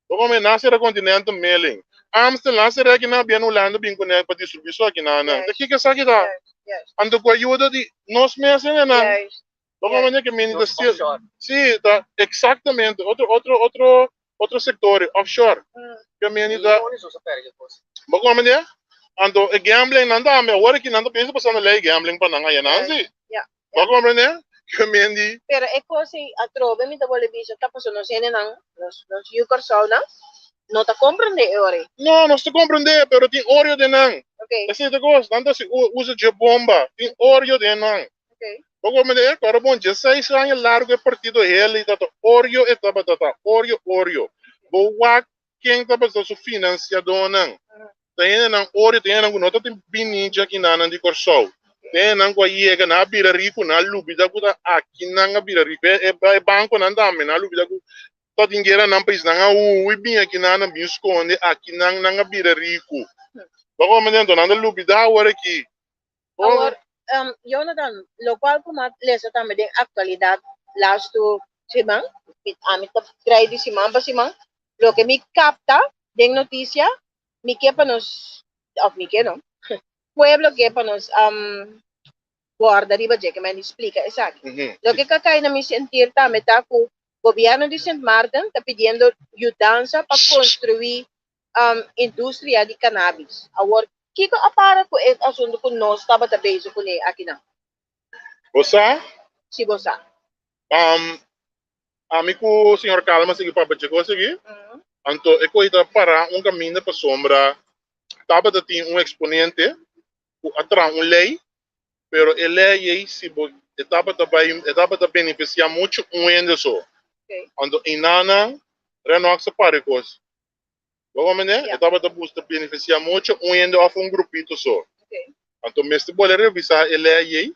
Bo come na sera continente meling. Amstel na sera aki na bia na Hulanda bin cune pa distribui su aki na nan. Ta kiko esaki ta? Anto cu ayuda di nos mes hende nan. Bo come ke mini ta stil. Si ta exactamente otro otro otro otro sector offshore. Ke mini ta. Bo come ne? Anto e gambling nan tambe awor aki nan ta bezig pasando ley gambling pa nan aya nan si. Bo comprende? Ke men di. Pero e kos ei atrobe mi ta bolbe bisa ta pasobra nos hendenan, nos nos yu Kòrsounan no ta komprendé e ora ei. No, nos ta komprendé, pero tin orio den nan. Oké. Esei ta kos, nan ta hasi uso dje bomba, tin orio den nan. Oké. Bo komprendé? Kòrda bon, djeseis aña largu e partido heli ta ta orio e tabata ta, orio, orio. Bo wak ken tabata su finansiadónan. Ta hendenan orio, ta hendenan ku no ta tin bini djakinan di Kòrsou. Ta hendenan ku a yega, nan a bira riku, nan a lubida ku ta aki nan a bira riku. E e bankonan tambe, nan a lubida ku ta tin guera nan pais, nan a hui bin akinan, nan bin skonde akinan, nan a bira riku. Bo komprende? Anto nan ta lubida awor aki. Awor, Jonathan, lokual ku mi a lesa tambe den aktualidat lastu siman, ami ta trae di siman pa siman, loke mi kapta den notisia, mi ke pa nos, òf mi ke no, pueblo ke pa nos borda riba dje, ke mi a di splika esaki. Loke ka kai na mi sentir tambe ta ku gobièrnu di Sint Maarten ta pidiendo yudansa pa konstruí industria di cannabis. Awor, kiko a para ku e asuntu ku nos tabata bezig kuné akinan? Bo sa? Si bo sa. Ami ku señor Calma sigui papia dje kos aki. Anto e koe ta para un kaminda pasobra tabata tin un eksponente ku a traha un lei, pero e lei ei si bo e tabata bai e tabata benefisiá muchu un hende so. Anto einanan Renox a para e kos. Bo comprende? E tabata buska beneficia mucho un hende of un grupito so. Anto mester bolbe revisa e ley ei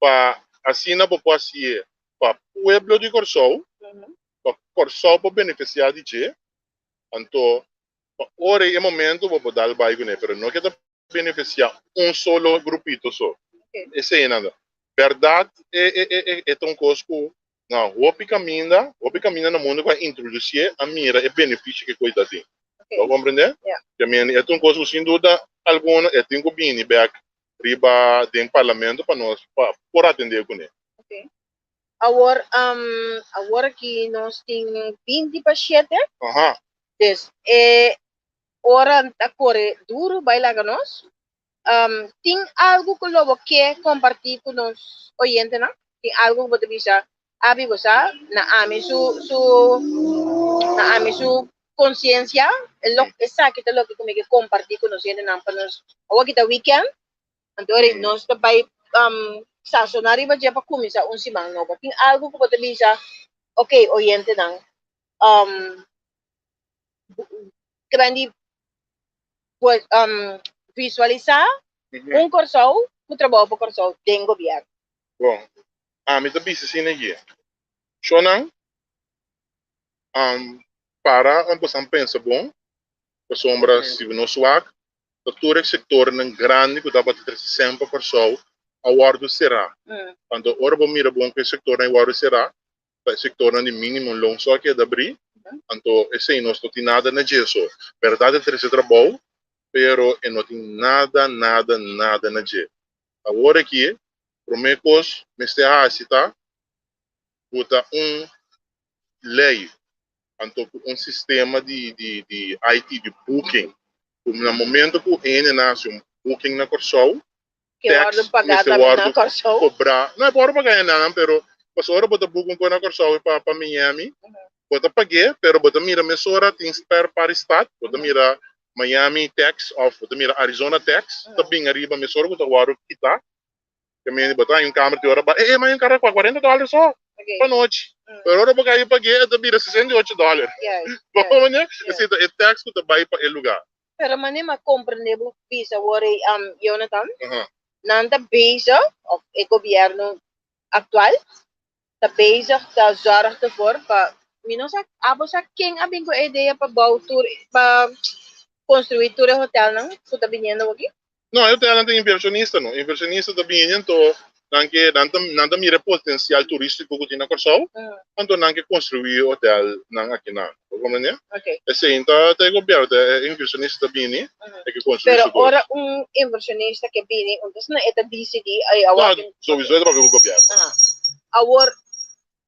pa asina bo por hacié pa pueblo di Corsou, pa Corsou por beneficia di dje, anto. Pa ora ei e momento bo por dal bai kuné, pero no ke ta benefisiá un solo grupito so. Esei nan ta. Bèrdat e e e e ta un kos ku na hopi kaminda, hopi kaminda na mundu ku a introdusié a mira e benefisio ku e kos ta tin. Bo a komprendé? Ke men e ta un kos ku sin duda alguno e tin ku bini bèk riba den parlamento pa nos pa por atendé kuné. Awor, awor aki nos tin 20 pa 7. Dus e ora ta kore duru bai laga nos. Tin algu ku lo bo ke kompartí ku nos oyentenan? Tin algu ku bo ta bisa, Abi bo sa, na ami su su na ami su konsiensia, e lo esaki ta loke ku mi ke kompartí ku nos hendenan pa nos awor ki ta weekend, Anto ora nos ta bai sasoná riba dje pa kuminsá un siman nobo. Tin algu ku bo ta bisa, ok, oyentenan, grandi pues visualisá un Kòrsou ku trabou pa Kòrsou den gobièrnu. Bon, ami ta bisa asina aki, shownan, para boso pensa bon, pasobra si nos wak ta tur e sektornan grandi ku tabata trese sèn pa Kòrsou a wòrdu será. Anto ora bo mira bon ku e sektornan ei wòrdu será, ta e sektornan di mínimo loon so a keda abrí, anto esei nos no tin nada na dje. So, bèrdat e trese trabou, pero e no tin nada, nada, nada na dje. Awor aki, promé kos mester hasi ta buta un lei anto ku un sistema di di di IT di booking ku na momento ku hende nan hasi un booking na Kòrsou Ke tax wòrdu pagá mester tambe na wòrdu Kòrsou. kobrá no e por wòrdu pagá hendenan pero pasobra ora bo ta book un kos na Kòrsou pa pa Miami bo ta pag'é pero bo ta mira mesora tin per par stad bo ta mira Miami tax òf bo ta mira Arizona tax ta bin ariba mesora ku ta wòrdu kitá. Ke mende bo ta haña un kamer di ora ba, eh, eh, mi haña un kamer pa kuarenta dòler so pa nochi. Pero ora bo kai pag'é e ta bira $68. Bo komprendé? Esei ta e tax ku ta bai pa e lugá. Pero manera mi a komprendé bo bisa awor ei, Jonathan, nan ta bezig, òf e gobièrnu aktual ta bezig ta zòrg ervoor pa, mi no sa, abo sa ken a bin ku e idea pa bou tur, pa konstruí tur e hotelnan ku ta biniendo aki? No, e hotelnan ta inversionista no. Inversionista ta bini anto nan ke nan ta nan ta mira e potencial turistico ku tin na Kòrsou, anto nan ke konstruí hotelnan akinan. Bo komprendé? Esei ta ta e gobièrnu, ta e inversionista ta bini e ke konstruí Pero su kos. ora un inversionista ke bini, entonces nan e ta disidí ay awor No, souiso e ta papia ku gobièrnu. Awor,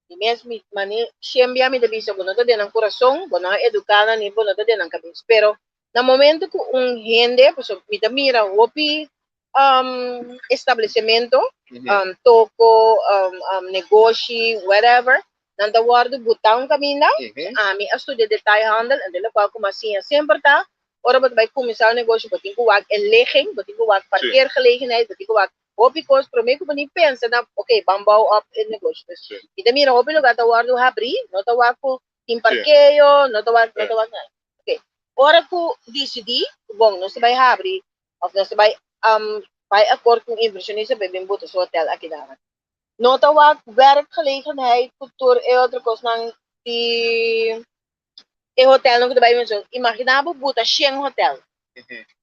di mes mi mane shembia mi ta bisa bo no ta den nan kurason, bo no a eduká nan ni bo no ta den nan kabes. Pero na momento ku un hende, pasobra mi ta mira hopi establecimento, toko, negoshi, whatever, nan ta wòrdu butá un kaminda. Ami a studia detailhandel, en den lokual ku mi a siña semper ta, ora bo ta bai kuminsá un negoshi bo tin ku wak e ligging, bo tin ku wak parkeergelegenheid, bo tin ku wak hopi kos promé ku bo ni pensa na ok ban bou op e negoshi. Dus mi ta mira hopi lugá ta wòrdu habrí, no ta wak ku tin parkeo, no ta wak, no ta wak nada. Ok, ora ku disidí ku bon nos ta bai habri òf nos ta bai bai akort ku un invershonista pa e bin buta su hotel akinan. No ta wak werkgelegenheid ku tur e otro kosnan di e hotelnan ku ta bai menshon. Imaginá bo buta shen hotel.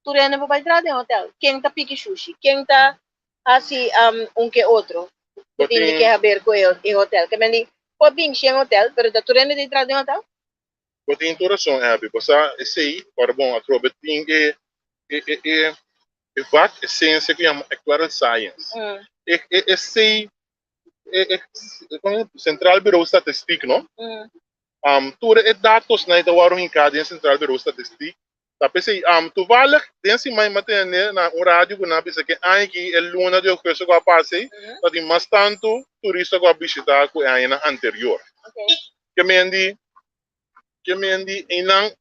Tur hende por bai traha den hotel. Ken ta piki shushi? Ken ta hasi un ke otro ku tin di ke haber ku e hotel? Ke men di por bin shen hotel, pero ta tur hende ta traha den hotel? Bo tin tur rason, Abby. Bo sa esei, ora bon atrobe tin e e e e e vak, e siensia ku yama actuarial science. E e esei e e Centraal Bureau Statistiek, no? Tur e datosnan ta wòrdu hinká den Centraal Bureau Statistiek. Ta p'esei, toevallig den siman mi a tende na un radio ku nan a bisa ku e aña aki, e luna di augustus ku a pasa ei, ta tin mas tantu turista ku a bishitá ku e añanan anterior. Ke men di, ke men di einan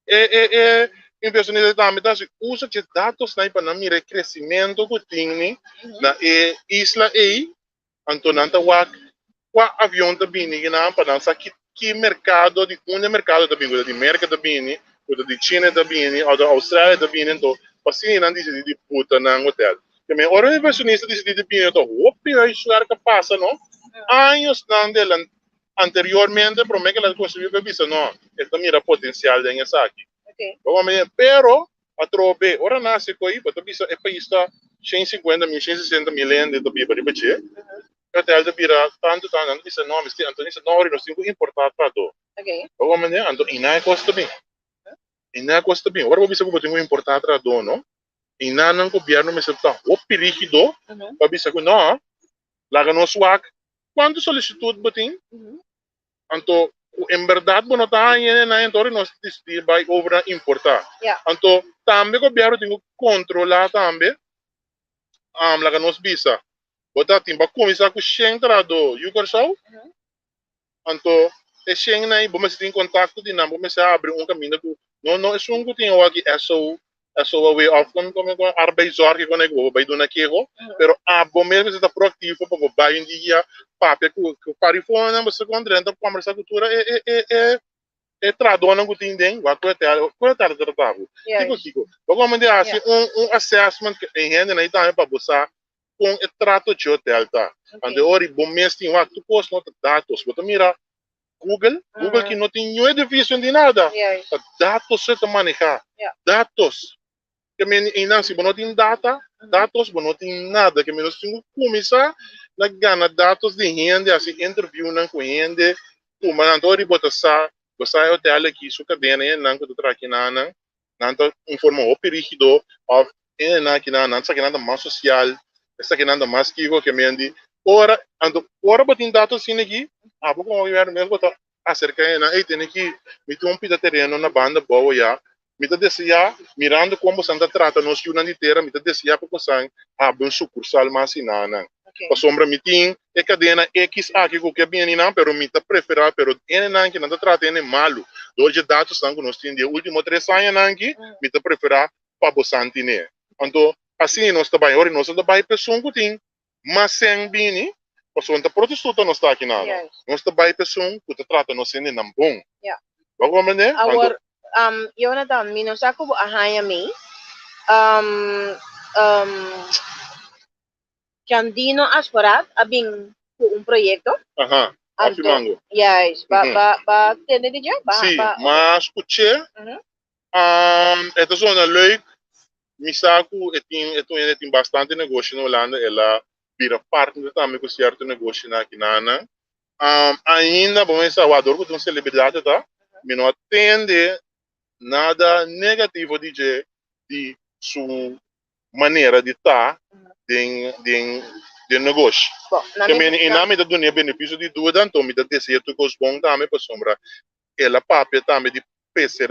e e e inversionista tambe ta hasi uso dje datosnan ei pa nan mira e kresimentu ku tin ni na e isla ei. Anto nan ta wak kua avion ta bini kinan pa nan sa ki ki merkado di unda e merkado ta bini, ku ta di Merka ta bini, ku ta di China ta bini òf ta Australia ta bini, anto pa asina nan disidí di buta nan hotel. Te men ora un inversionista disidí di bini anto hopi huiswerk a pasa no, añosnan delan anteriormente promé ke el a konstruí pa e bisa no, e ta mira potensial den esaki. Bo mami, pero atrobe, ora nan hasi koi, bo ta bisa e pais ta 150 mil, 160 mil hende ta biba riba dje. E hotel ta bira tantu tantu, nan ta bisa no, mester, anto nan bisa no, nos tin ku importá trahadó. Bo mami, anto i nan e kos ta bin. I nan e kos ta bin. Ora bo bisa ku bo tin ku importá trahadó, no, i nan nan gobièrnu mester ta hopi rígido pa bisa ku no, laga nos wak kuantu solisitut bo tin. Anto ku en bèrdat bo no ta haña e nan, enton nos disidí bai over na importá. Anto tambe gobièrnu tin ku kontrolá tambe, laga nos bisa, bo ta tin pa kuminsá ku shen trahadó yu Kòrsou, anto e shen nan bo mester tin kontakto di nan, bo mester habri un kaminda ku no no esun ku tin awor aki SO SOAW of kon kon kon arbeidszorg kon ku bo bai duna keho, pero abo mes mester ta proactivo pa bo bai un dia papia ku ku parifonan bo sa kon drenta kombersa ku tur e e e e e trahadónan ku tin den wak ku e tel ku e tel ta trata bo. Kiko kiko bo komo di hasi un un assessment ku e hendenan ei tambe pa bo sa kon e trato dje hotel ta. Anto e ora bo mes tin wak tur kos no ta datos bo ta mira Google, Google ki no tin niun edifisio di nada. Ta datos so e ta maneha. Datos. Ke men einan si bo no tin data, datos bo no tin nada. Ke men nos tin ku kuminsá na gana datos di hende, hasi interviewnan ku hende, tuma nan tur riba bo ta sa, bo sa e hotel aki su kadena e hendenan ku ta traha kinanan, nan ta un forma hopi rigido of hendenan aki nan nan esaki nan ta mas social, esaki nan ta mas kiko ke men di ora anto ora bo tin dato asina aki abo komo gobierno mes bo ta aserka hendenan ey tene ki mi tin un pida tereno na banda abou aya mi ta desea mirando kon bosan ta trata nos yunan di tera mi ta desea pa bosan habri un sukursal mas hinanan. Pasobra mi tin e kadena X aki ku ke bini nan, pero mi ta preferá, pero hendenan ki nan ta trata hende malu. Dor dje datosnan ku nos tin di e último tres añanan aki, mi ta preferá pa bosan tin'é. Anto, asina nos ta bai. Ora nos no ta bai pa esun ku tin mas sèn bini, pasobra no ta protestuta nos ta aki nada. Nos ta bai pa esun ku ta trata nos hendenan bon. Bo a komprendé? Awor, Jonathan, mi no sa ku bo a haña mi. Chandino Asporaat a bin ku un proyekto. Aha, Happy Anto, Mango. juist, ba, ba, ba tende di dje? Ba, Sí, ba, m'a skuch'é. E ta zona leuk. Mi sa ku e tin, e tin, e tin bastante negoshi na Hulanda. El a bira partner tambe ku sierto negoshinan aki nan. Ainda bo mester sa, wak, dor ku ta un selebridat e ta, mi no a tende nada negativo di dje di su manera di ta den den den negoshi. Bon, na Ke mi meni, i na nan mi ta dun'é benefisio di duda, anto mi ta desea tur kos bon tambe pasobra el a papia tambe di peser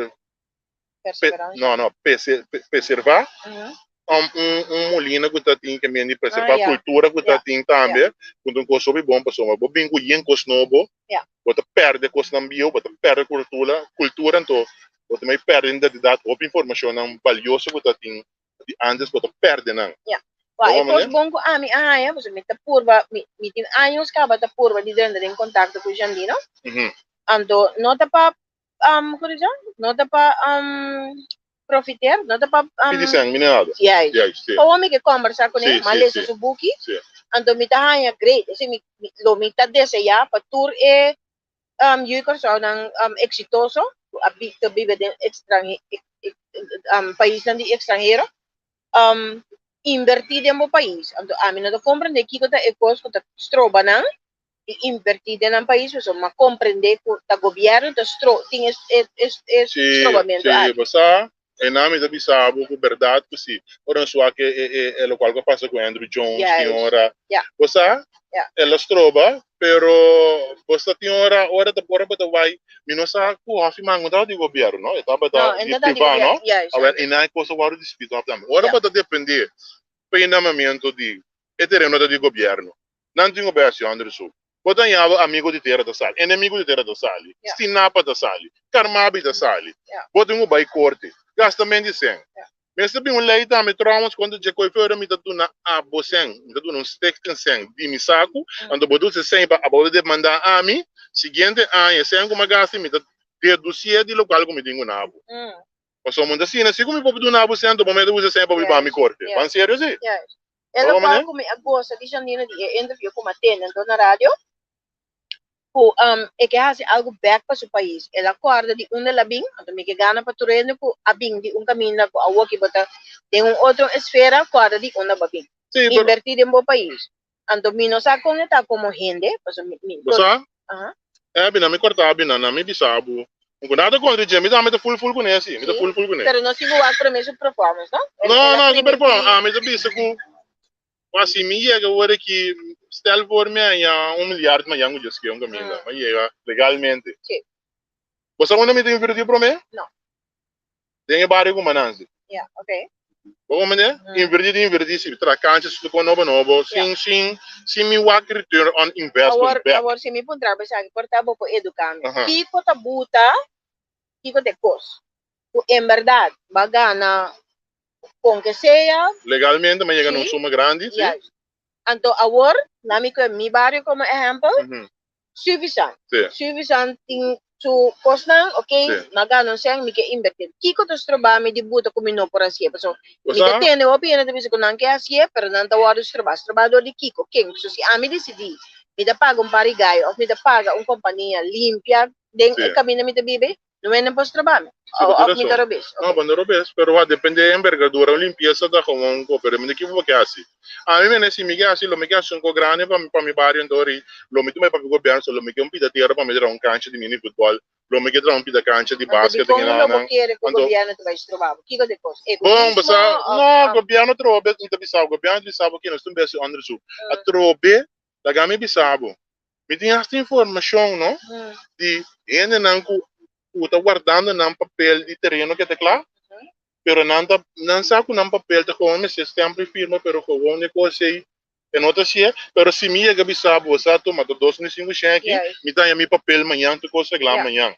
pe perseveransia. no no pese peservá Mhm. un un un molina ku ta tin ke meni Ah, preservá ya. kultura ku ta Ya. tin Ya. tambe ku ta un kos hopi bon pasobra bo bin ku yen kos nobo Ya. bo ta pèrdè kosnan bieu bo ta pèrdè kultura kultura anto bo ta mai pèrdè identidat hopi informashonnan balioso ku ta tin di antes bo ta pèrdè nan. Ya. Wak, Bo e kos mane? bon ku ami a haña, pasobra mi ta purba, mi, mi tin años kaba ta purba di drenta den kontakto ku Jandino. Anto no ta pa, ku di sa? No ta pa profiteer, no ta pa, Pidi sèn, mi nada. Juist. Juist, si. Pawo mi ke kòmbersá kuné, Si, m'a si, lesa si. su buki, Si. anto mi ta haña great. Esei mi, mi, lo mi ta deseá pa tur e Yu Kòrsounan eksitoso ku a bi ta biba den ekstranje paisnan di ekstranhero inbertí den bo pais. Anto ami no ta komprendé kiko ta e kos ku ta stroba nan di inbertí den nan pais pasobra mi a komprendé ku ta gobièrnu ta stro tin e e e Sí, strobamentu sí, aki. bo sa, e nan mi ta bisa bo ku bèrdat ku si. Ora nos wak e e e lokual ku a pasa ku Andrew Jones tin Juist, ora. ja. Bo sa, Ja. el a stroba, pero bo sa tin ora, ora ta ora bo ta bai, mi no sa ku Hòfi Mango tabata di gobièrnu, no? E tabata No, e di no ta di privá, no? gobièrnu, juist. Awèl, e nan e kos a wòrdu disputá tambe. Ora Ja. bo ta dependé pa e namamentu di e tereno ta di gobièrnu, nan tin ku bai hasi òndersuk. Bo ta haña bo amigo di tera ta sali, enemigo di tera ta sali, Stinapa ta sali, Carmabi ta sali. Bo tin ku bai korte, gasta men di sen. Mester bin un lei tambe trouwens kontra dje koi feuda mi ta duna abo sen, mi ta duna un stichting sen di mi saku, anto bo dulse sen pa abo demanda ami, siguiente aña e sen ku mi a gasta mi ta dedusie di lokual ku mi tin ku na abo. Pasobra mi ta asina, si ku mi por duna abo sen anto bo mester usa e sen pa biba mi korte. Ban serio si? E lokual ku mi a gosa di Janina di e interview ku mi a tende anto na radio. Ku e ke hasi algu bèk pa su pais. El a kòrda di unda el a bin, anto mi ke gana pa tur hende ku a bin di un kaminda ku awoki bo ta den un otro esfera, kòrda di unda bo a bin. Sí, pero. Invertí den bo pais. Anto mi no sa kon e ta komo hende, pasobra mi, mi, Bo sa? Aha. Abi, na mi kòrta abi nan, na mi bisa bo. Un ku nada kontra dje, mi tambe ta ful ful kuné si, mi ta Sí, ful ful kuné. pero no si bo wak promé su performance, no? El, No, el a no, su primintí. performance, ami ta bisa ku Ma si mi yega ora ki stel voor mi haña un milyard mañan ku Dios ke un kaminda, mi yega legalmente. Sí. Bo sa unda mi ta invertí promé? No. Den e bario ku Manansi. Ya, oké. Bo komprendé? Invertí ta invertí si, traha kancha si tur nobo nobo, sin sin sin mi wak return on investment Awor, bèk. awor si mi puntra bo esaki, por ta bo por eduká mi. Aha. Kiko ta buta, kiko ta e kos ku en bèrdat bo a gana kon ke sea. Legalmente mi a yega na un Sí. suma grandi, sí. Juist. Anto awor, na mi kue mi bario komo ehèmpel, Suffisant. Sí. Suffisant tin su kosnan, ok, Sí. mi a gana un sèn, mi ke invertir. Kiko ta stroba mi di buta ku mi no por hasié? Pasobra Bo mi ta sa? tende hopi hende ta bisa ku nan ke hasié, pero nan ta wòrdu strobá. Strobá dor di kiko? Ken? So si ami disidí mi ta paga un par di gai òf mi ta paga un kompania limpia den Sí. e kaminda mi ta biba, No hende por stroba mi. Sí, bo tin Of mi ta razon. robes. No, bo no robes, pero a depende e envergadura. Un limpiesa ta gewoon un pero mi no kibo bo ke hasi. Ami mene si mi ke hasi, lo mi ke hasi un ko grandi pa mi pa mi bario anto ori lo mi tuma e papia gobierno, so lo mi ke un pida tierra pa mi traha un cancha di mini futbol, lo mi ke traha un pida cancha di Anto basket dikon den lo bo nan. kere ku Anto gobierno ta bai stroba bo? Kiko ta e kos? Bon, bo Egoismo sa, of no, of gobierno trobe, mi ta bisa bo, gobierno ta bisa bo ke nos ta un besi onderzoek. Atrobe, laga mi bisa bo, Mi tin hasta informashon no di hendenan ku ku ta wardando nan papel di tereno ke ta kla, pero nan ta nan sa ku nan papel ta gewoon mester stempel i firma pero gewoon e kos ei e no ta hasié. Pero si mi yega bisa bo sa tuma ta 2500 aki, mi ta haña mi papel mañan tur kos reglá mañan.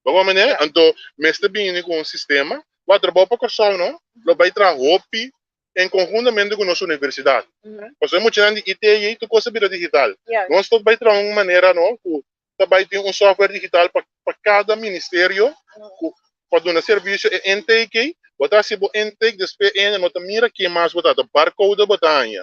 Bo wak manera? Anto mester bini ku un sistema. Wak trabou pa Kòrsou no lo bai traha hopi en conjuntamente cu nos universidad. Pasobra e muchanan di IT ei tur cos a bira digital. Nos ta bay traha un manera no cu ta bay tin un software digital pa pa cada ministerio cu pa duna servicio e intake ei, bo ta haci bo intake despues e hende no ta mira ken mas bo ta, ta barcode bo ta haña.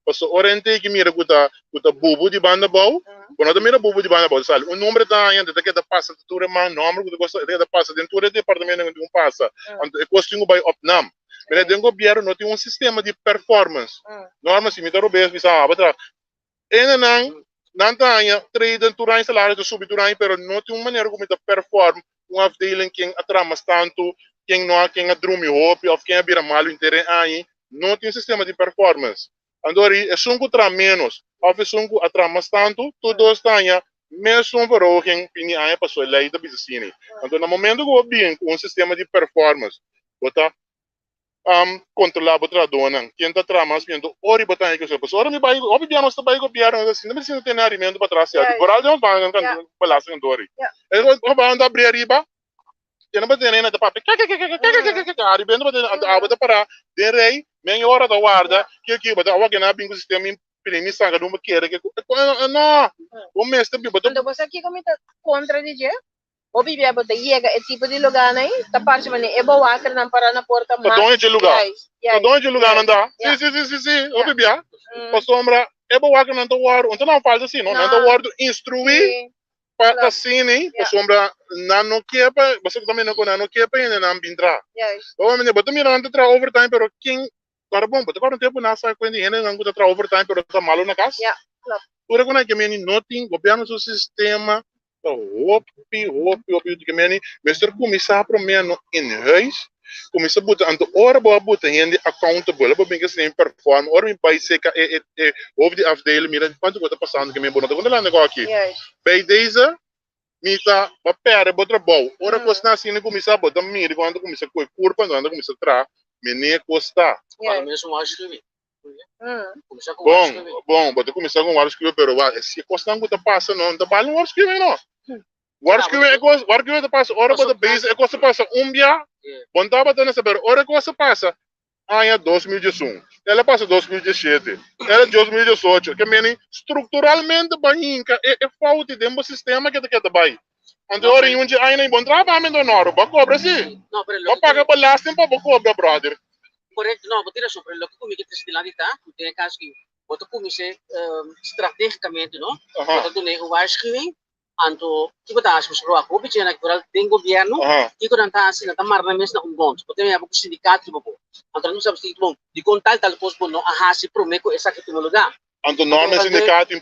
Pasobra ora intake mira cu ta cu ta bubu di banda abou, bo no ta mira bubu di banda abou, ta sali un nomber ta haña, ta keda pasa tur e man nomber cu ta cosa, ta keda pasa den tur e departamento cu tin cu pasa. Anto e cos tin cu bay op naam. Mira, den gobierno no tin un sistema di performance. Norma, si mi ta robes, mi sa aba tra. Hendenan, nan ta haña treden tur aña, salario ta subi tur aña, pero no tin un manera ku mi ta perform un afdeling ken a traha mas tantu, ken no a, ken a drumi hopi òf ken a bira malu henter e aña. No tin un sistema di performance. Anto ri esun ku traha ménos òf esun ku a traha mas tantu, tur dos ta haña mesun verhoging fin di aña pasobra e lei ta bisa asina. Anto na momento ku bo bin ku un sistema di performance, bo ta kontrolá bo trahadónan, ken ta traha mas bien. Anto ora bo ta haña kosnan. Pasobra ora mi bai, hopi bia nos ta bai gobièrnu, nos ta sinta mi sinta tene harimentu pa tras ya. Vooral den nos banda belasting kantoor ei. E banda abri ariba, Tene bo tene na ta papia kekekekekekekekeke ari bendo bo tene anto abo ta para den rei men ora ta warda ke ke bo ta awor ke nan a bin ku sistema imprimi sanga dun bo kere ke ku no bo mester bi bo ta. Anto bo sa kiko mi ta kontra di dje? Bo bibia bo ta yega e tipo di lugarnan ei ta parse manera e bowakernan para na porta Ta mas doño dje lugar juist ta juist doño dje lugarnan juist ta ya si si si si si bo ya bibia pasobra e bowakernan ta wòrdu un ta nan falta si no nan ta no wòrdu instruí si pa Klopt. ta sini Ja. pasobra nan no ke pa pasobra ta mira ku nan no ke pa hendenan bin traha. Juist. Bo mira bo ta mira nan ta traha overtime pero ken kòrda bon bo ta kòrda un tempu nan sa kuenta di hendenan ku ta traha overtime pero ta malu na kas. Ja, klopt. Ora ku nan ke meni no tin gobièrnu su sistema ta hopi hopi hopi ke meni mester kuminsá promé no in huis kuminsá buta anto ora bo a buta hende accountable bo bin ke esei perform ora mi bai seka e e e hoofd di afdeling mira kuantu ku ta pasando ke mi bo no ta kontrolando e aki bij deze mi ta bo perde bo trabou ora kosnan asina kuminsá bo ta mira ku nan ta kuminsá kohe kurpa anto nan ta kuminsá traha mene kos ta. Bon bon bo ta kuminsá ku un waarschuwing pero wak e kosnan ku ta pasa no ta bal un waarschuwing no. Waarschuwing e kos, waarschuwing ta pasa ora bo ta bezig, e kos ta pasa un bia, bo no tabata na sa, pero ora e kos a pasa aña 2011, el a pasa 2017, el a 2018, ke meni strukturalmente bo a hinka e e fouti den bo sistema ke ta keda bai. Anto ora yunchi aña bo no traha pa mi anto nòru, bo a kobra si, bo a paga belasting pa bo kobra brother. Korekto, no, bo tin rason, pero loke ku mi ke trese dilanti ta ku den e kaso aki bo ta kumins'é stratégikamente, no? Bo ta dun'é un waarschuwing. Anto kiko ta hasi pasobra wak hopi djena ki ora den gobierno kiko nan ta hasi nan ta mara nan mes na un bond bo ta mira bo ku sindicato riba bo anto nan ta bisa bo bon dikon tal tal kos bo no a hasi prome ku esaki tuma luga. Anto norma e sindicato en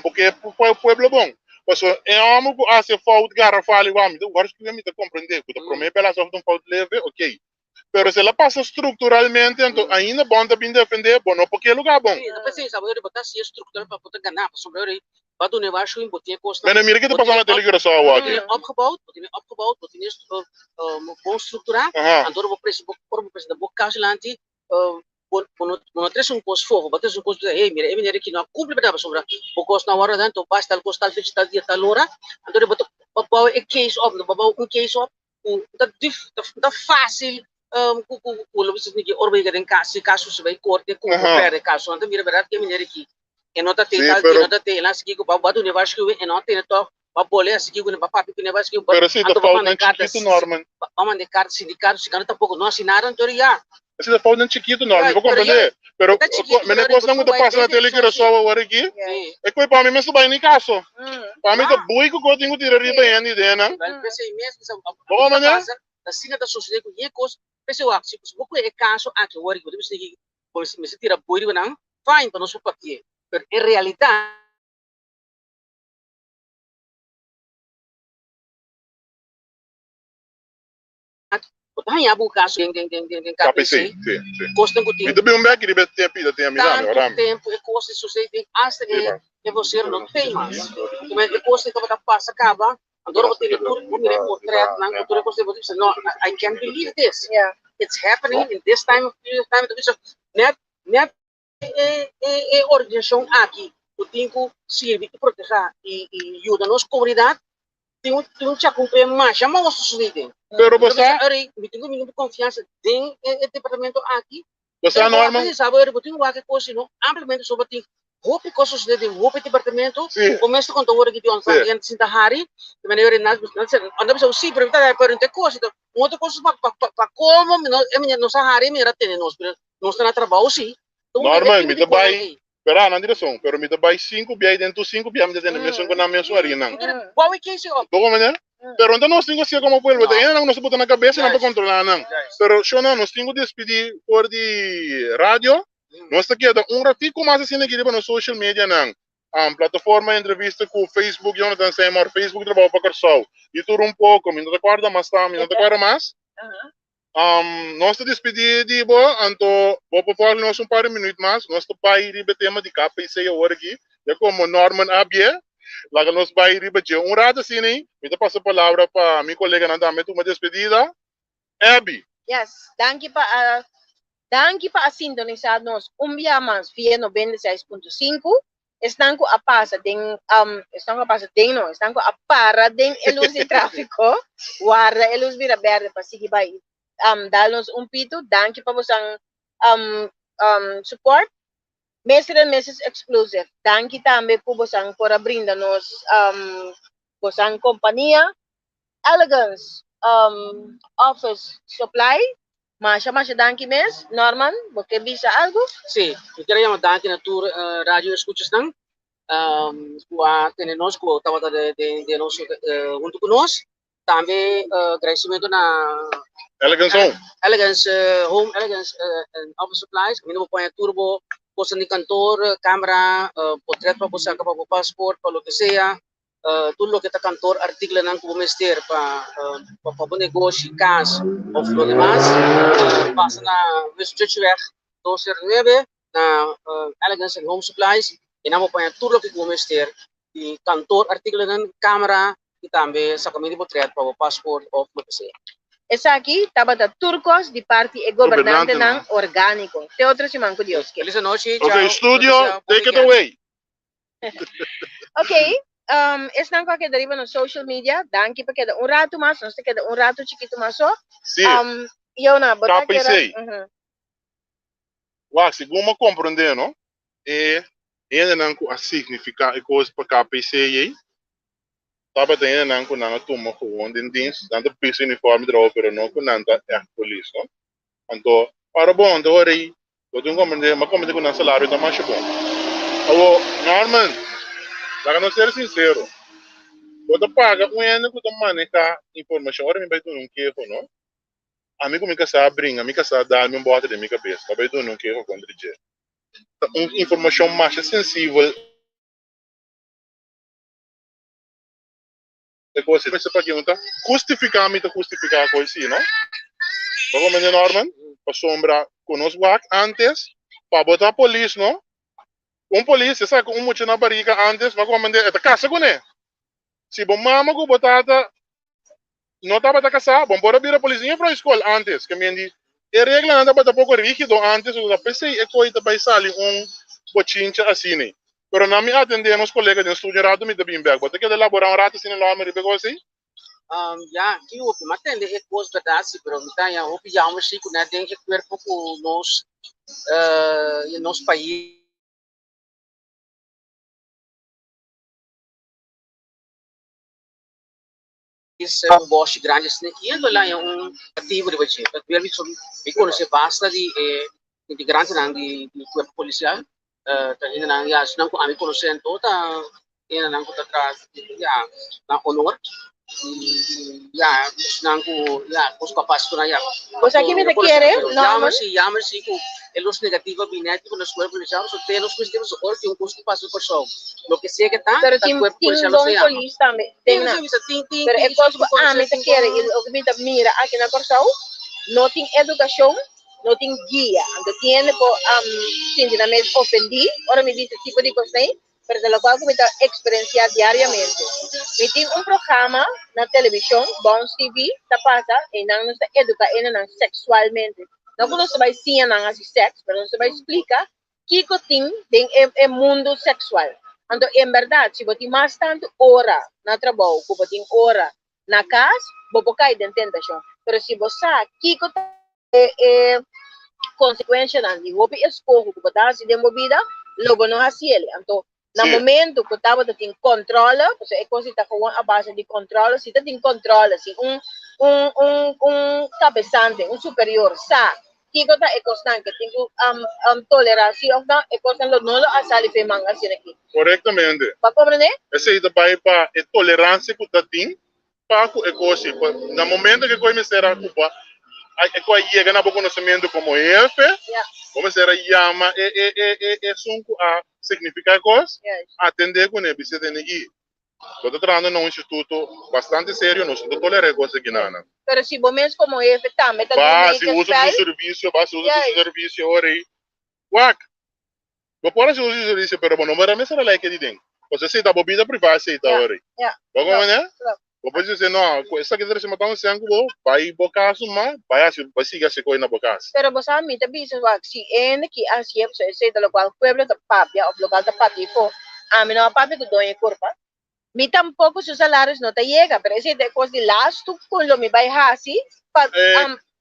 poke pueblo bon pasobra e homo ku hasi e fout garafal igual mi ta wor skirbi mi ta comprende ku ta prome bel hasi un fout leve ok Pero si el a pasa structuralmente, anto ainda bon ta bin defende, bo no por ke lugar bon. Sí, ta p'esei sa bo bo ta hacié structural pa bo ta gana, pasobra ora bo a duna e waarschuwing, bo tin e cosnan. Mene mira ke ta pasando na Tele Curaçao awor aki. Bo tene opgebouwd, bo tene opgebouwd, bo tene bon structura, anto ora bo ora bo presenta bo caso dilanti, bo bo no bo no trece un cos fogo, bo trece un cos bisa, hey, mira e meneer aki no a cumpli pa pasobra bo cos no a worde anto bas tal cos tal fecha tal dia tal ora, anto ora bo ta bouw e case op, bo bouw un case op. ku ta dif ta fásil ku ku ku lo bisa ki ora bo yega den kas si kaso si bai korte ku bo pèrdè kaso nan ta mira bèrdat ke manera ki e no ta te tal e no ta te el a sigui ku bo a duna e waarschuwing e no a tene tòg bo a bole a sigui kuné bo a papia kuné bo a sigui Pero si ta anto bo foutnan manda e karta chikitu Norman. bo manda e karta sindikato sindikato tampoko no hasi nada anto ya. Si ta foutnan chikitu Norman mi por komprendé pero mene kosnan ku ta pasa na Tele Curaçao awor aki e koe pa mi mester bai ni kaso. Pa mi ta bui ku kos tin ku tira riba hende den nan. Bo komprendé? Asina ta sosodé ku e kos p'esei wak si bo kohe e kaso aki awor bo ta bisa ki bo mester tira bui riba nan fine pa nos por papia pero en realidat. Bo ta haña bo kaso den den den den KPC. KPC, kosnan ku tin. Mi ta bin un bek riba e tempu i ta tin a mira mi, ora mi. Tantu tempu e kos di sosede den asta e e vocero no tei mas. Kuma e kos tabata pasa kaba, anto ora bo tene tur bo mira e portretnan ku tur e kos bo ta bisa no, I can't believe this. It's happening in this time of period of time. Ta bisa net net e e e organisashon aki ku tin ku sirbi i proteha i i yuda nos komunidat tin un tin un chakumpe masha maos ta sucede den. Pero bo sa. Eri mi tin ku mi konfiansa den e e departamento aki. Bo sa Norman. Pero bo eri bo tin wak e kos sino ampliamente so bo tin hopi kos sucede den hopi departamento. Si. Bo mester konta ora ki di ontvangen Si. hende sinta hari di manera ori nan nan sa nan bisa si pero mi ta pero no ta e kos un otro kos pa pa pa komo mi no e manera nos a hari e manera a tene nos pero nos ta na trabou si. Norman mi ta bai Pero nan tin rason, pero mi ta bai sinku bia i den tur sinku bia mi ta tende mesun ku nan mesun harinan. Bo comprende? Pero no ta nos tin ku hasié komo pueblo, ta hendenan ku nos ta bota na kabesa nan pa kontrolá nan. Pero shownan, nos tin ku despidí for di radio, nos ta keda un ratico mas asina aki riba nos social medianan, plataforma entrevista ku Facebook Jonathan Seymour, Facebook Trabou pa Kòrsou, di tur un poko, mi no ta kòrda mas ta, mi no ta kòrda mas. Nos ta despedí di bo, anto bo por volg nos un par di minuut mas. Nos ta bai riba e tema di KPC awor aki. Ya komo Norman a bie, laga nos bai riba dje un rato asina ei. Mi ta pasa palabra pa mi koleganan tambe tuma despedida. Abby. Yes, danki pa a danki pa a sintonisá nos un bia mas via 96.5. Esnan ku a pasa den esnan ku a pasa den no, esnan ku a para den e lus di tráfiko, warda e lus bira bèrdè pa sigui bai dal nos un pitu. Danki pa bosan support. Mister and Missus Exclusive, danki tambe ku bosan por a brinda nos bosan kompania. Elegance Office Supply, masha masha danki mes. Norman, bo ke bisa algu? Sí, mi kier a yama danki na tur radio escuchasnan ku a tene nos, ku tabata den nos huntu ku nos. Tambe gradicimento na Elegance Home. Elegance Home, Elegance Office Supplies, kaminda bo pone tur bo kosnan di kantor, kamera, potret pa bo saka pa bo paspoort, pa loke sea. Tur loke ta kantor artíkulonan ku bo mester pa pa bo negoshi, kas òf lo demas, pasa na Westchurchweg dos sero nuebe na Elegance and Home Supplies i nan bo paña tur loke ku bo mester di kantor artíkulonan, kamera i tambe sakamento di potret pa bo pasport òf loke sea. Esaki tabata tur kos di parti e gobernantenan orgániko. Te otro siman ku Dios ke. Felis anochi, Ok, chao. studio, take it away. Ok, um, esnan ku a keda riba nos social media, danki pa keda un ratu mas, nos ta keda un ratu chikitu mas so. Sí. Um, Jona, bo ta keda... KPC. Wak, segun mi a komprendé, no, e hendenan ku a signifiká e kos pa KPC ei, tabata hendenan ku nan a tuma gewoon den dienst, nan ta bisti uniforme trabou, pero no ku nan ta ègt polis, no. Anto, ora bon, anto ora ei, bo tin comprende, m'a comprende cu nan salario ta masha bon. Awo, Norman, laga nos ser sincero. Bo ta paga un hende ku ta manehá informashon. Ora mi bai duna un keho, no? Ami ku mi kasá a bringa, mi kasá a dal mi un bòter den mi kabes pa bai duna un keho kontra dje. Ta un informashon masha sensibel. E kos ei mester paki un ta hustifiká, mi ta hustifiká ku esei, no? Bo komprende, Norman? Pasobra ku nos wak ántes, pa bo ta polis, no? Un polis e saka un mucha na barika antes, bo a komprende, e ta kasa kuné. Si bo mama ku bo tata no tabata kasá, bo por a bira polis ni e proi skol antes. Ke men di, e reglanan tabata poko rígido antes, ta p'esei e koi ta bai sali un bochincha asina. Pero nan mi atendé nos kolega den studio un rato mi ta bin bèk. Bo ta keda laborá un rato asina Norman riba e kos ei? Ya, ki hopi. Mi a tende e kos bèrdat si, pero mi ta haña hopi jammer si ku net den e kuerpo ku nos, nos pais. Un bòshi grandi asina aki, anto el haña un katibu riba dje. Ta duel mi pasobra mi konosé basta di e integrantenan di kuerpo polisial. Ta hendenan, ya, esnan ku ami konosé anto ta hendenan ku ta traha, ya, nan honor. I, ya, esnan ku, ya, kos ku a pasa ku nan, ya. Bo sa ki mi ta kere, Norman? Jammer si, jammer si ku e los negativo a bini nèt riba nos kuerpo polisial, pasobra te nos mester pasobra ora tin un kos ku pasa na Kòrsou, loke sea ke ta, Pero ta tin kuerpo tin polisial nos bon ta yama. polis tambe den nan. Pero e kos ku ami ta kere i loke mi ta mira aki na Kòrsou, no tin edukashon, no tin guia. Anto tin hende por sinti nan mes ofendí ora mi bisa tipo di kosnan, pero ta lokual ku mi ta eksperensiá diariamente. Mi tin un programa na televishon, Bounce TV, ta pasa, einan nos ta eduká hendenan seksualmente. No ku nos ta bai siña nan hasi sèks, pero nos ta bai splika kiko tin den e e mundu seksual. Anto en bèrdat si bo tin mas tantu ora na trabou ku bo tin ora na kas, bo por kai den tentashon. Pero si bo sa kiko ta e e konsekuenshanan di hopi eskoho ku bo ta hasi den bo bida, lo bo no hasi el. Anto na momento ku tabata tin kòntròle, pasobra e kos ei ta gewoon a base di kòntròle, si ta tin kòntròle, si un un un un kabesante, un superior sa kiko ta e kosnan ke tin ku tolerá si òf no, e kosnan lo no lo a sali for e man asina aki. Korektamente. Bo a komprendé? Esei ta bai pa e toleransia ku ta tin Pa ku e kos ei, pa na momento ku e kos mester a kupa, e kos a yega na bo konosementu komo hefe, bo mester a yama e e e e esun ku a signifiká e kos, atendé kuné, bisa tene ki bo ta trahando na un instituto bastante serio, nos no ta tolerá e kos aki nan. Pero si bo mes komo hefe tambe ta Ba duna hasi uso di su servisio, ba hasi uso di su servisio ora ei, wak! Bo por hasi uso di servicio pero bo no mira mester a like di den. Pasobra esei ta bo bida privá esei ta ora ei. Bo comprende? Bo por disi no, ku esaki ta reciba tan sen ku bo, bai bo kas numa, bai hasi, bai sigui hasi koi na bo kas. Pero bo sa mi ta bisa wak si hende ki hasié pasobra esei ta lokual pueblo ta papia òf lokual ta papia ifo, ami no a papia ku doño e kurpa. Mi tampoko su salarios no ta yega, pero esei ta e kos di lastu ku lo mi bai hasi pa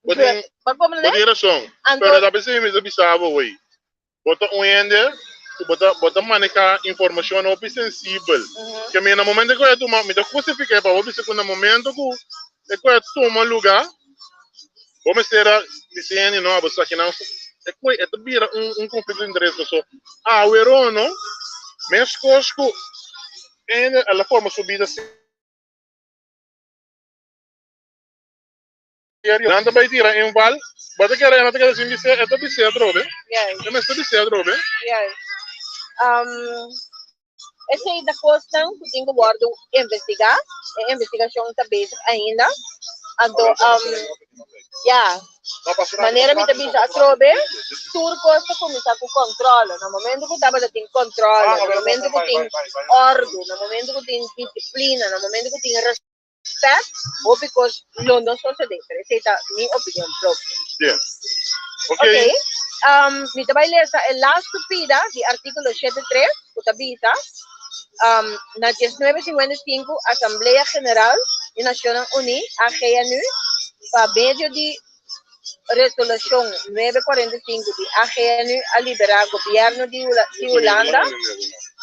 Bo tin, bo comprende? bo tin rason, Anto pero ta p'esei mi ta bisa bo wey. Bo ta un hende ku bo ta bo ta maneha informashon hopi sensibel. Ke mi na momento ku e tuma, mi ta hustifiká pa bo bisa ku na momento ku e ku a tuma lugá, bo mester a bisa hende no, bo sa kinan e ku e ta bira un un konflikto di interes paso awe no meskos ku hende a la forma su bida Serio, nan ta bai tira inval, bo ta kere nan ta kere sin bis'é, e ta bis'é atrobe, e mester bis'é atrobe. Yes. Esei ta kosnan ku tin ku wòrdu investigá, e investigashon ta bezig ainda, anto ya, manera mi ta bisa atrobe, tur kos ta kuminsá ku kòntròle, na momento ku tabata tin kòntròle, na momento ku tin òrdu, na momento ku tin disiplina, na momento ku tin Spes, hopi kos lo no sosodé, pero esei ta mi opinion propio. Bien. Ok. Ok, mi ta bai lesa e lastu pida di artíkulo shete tres ku ta bisa, Na diesnuebe sinkuenta i sinku Asamblea General di Nashonnan Uní, AGNU, pa medio di resolushon nuebe 45 di AGNU a liberá gobièrnu di Hulanda,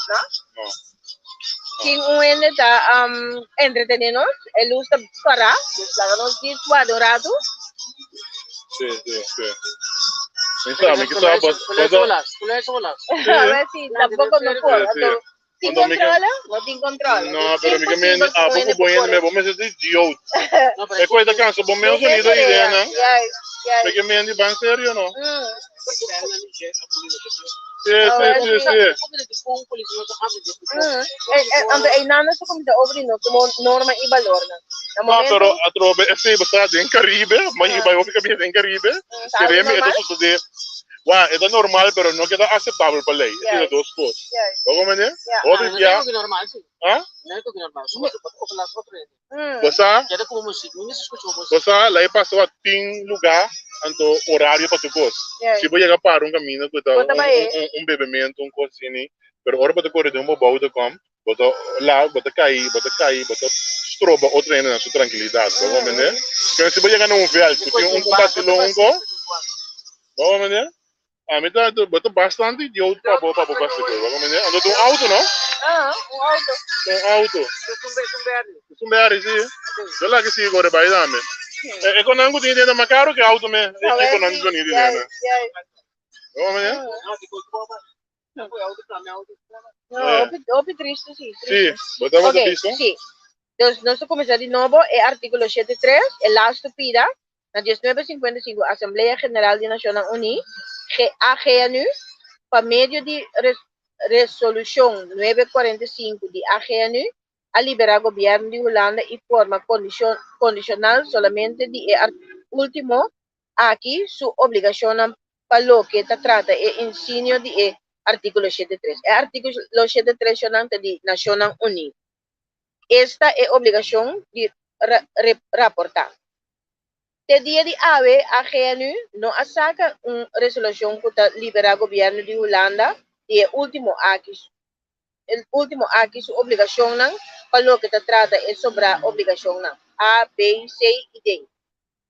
no? Tin un hende ta entretené nos, e lus ta pará, dus laga nos di warda un ratu. Sí, sí, sí. Mi sa, mi kisa, but, but, A ver si tampoco no por. Sí, sí. Tin controle? No tin controle. No, pero mi ke mende abo ku bo hende me bo mester di idioot. E ku e ta cansa bo menos unido idea nan. Mi ke mende ban serio no. Si, si, si, si. Anto einan nos ta kuminsá over di nos como norma i balornan. Na No, momento pero atrobe esei bo sa den Caribe, ma i bai hopi kabia den Caribe, Ta algo keremi e ta normal? sosodé. Wak, e ta normal pero no keda aceptabel pa ley. Esei ta dos cos. Bo comprende? Hopi bia. Ha? Bo sa, bo sa ley pasa wak tin lugar anto horario pa tur cos. Si bo yega para un caminda cu ta un bebemento, un cos asini, pero ora bo ta core den un bobou ta com, bo ta la, bo ta cay, bo ta cay, bo ta stroba otro hende nan su trankilidad. Bo comprende? Pero si bo yega na un veld cu tin un basilon un co, Bo comprende? Ami ta, bo ta bastante idioot pa bo, pa bo basico, bo comprende? Anto ta un auto, no? Ah, un auto. Ta un auto. Es un berry. Es un berry, si. Yo laga sigui corre bai tambe. E, e konan ku tin dentro mas caro ke auto me. E, e konan ku tin dentro. Bo comprende? No, hopi, hopi triste, sí. Sí, bo tabata Ok, bisa? sí. Dus nos ta kuminsá di nobo e artíkulo shete tres, e lastu pida, na 1955 Asamblea General di Nashonnan Uní, AGNU, pa medio di Resolushon 945 di AGNU, a liberá gobièrnu di Hulanda i forma kondishonal solamente di e último aki su obligashonnan pa loke ta trata e insinio di e artíkulo shete tres. E artíkulo shete tres shonnan ta di Nashonnan Uní. Esta e obligashon di raportá. Te dia di awe AGNU no a saka un resolushon ku ta liberá gobièrnu di Hulanda di e último aki e último aki su obligashonnan pa loke ta trata e sobrá obligashonnan, A, B, C i D.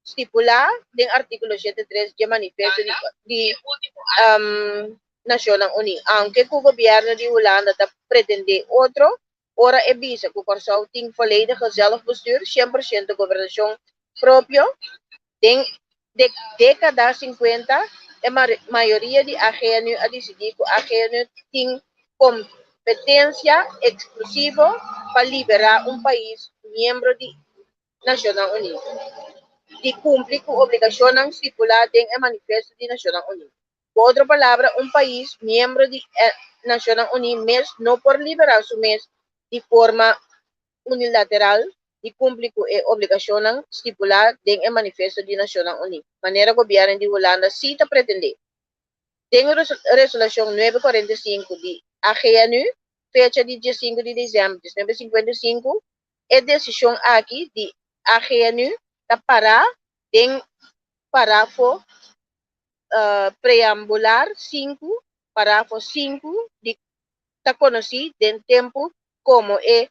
stipulá den artíkulo shete tres dje Manifesto di Nashonnan Uní. Aunke ku gobièrnu di Hulanda ta pretendé otro, ora e bisa ku Kòrsou tin volledige zelfbestuur, 100% gobernashon propio, den dékada sinkuenta e mayoria di AGNU a disidí ku AGNU tin kompetensia eksklusivo pa liberá un pais miembro di Nashonnan Uní di kumpli ku obligashonnan stipulá den e Manifesto di Nashonnan Uní. Ku otro palabra, un pais miembro di e Nashonnan Uní mes no por liberá su mes di forma unilateral di kumpli ku e obligashonnan stipulá den e Manifesto di Nashonnan Uní, manera gobièrnu di Hulanda sí ta pretendé. Den Resolushon 945 di AGNU, fecha di 15 di desèmber 1955, E desishon aki di AGNU ta pará den parafo preambular sinku, parafo sinku di ta konosí den tempu komo e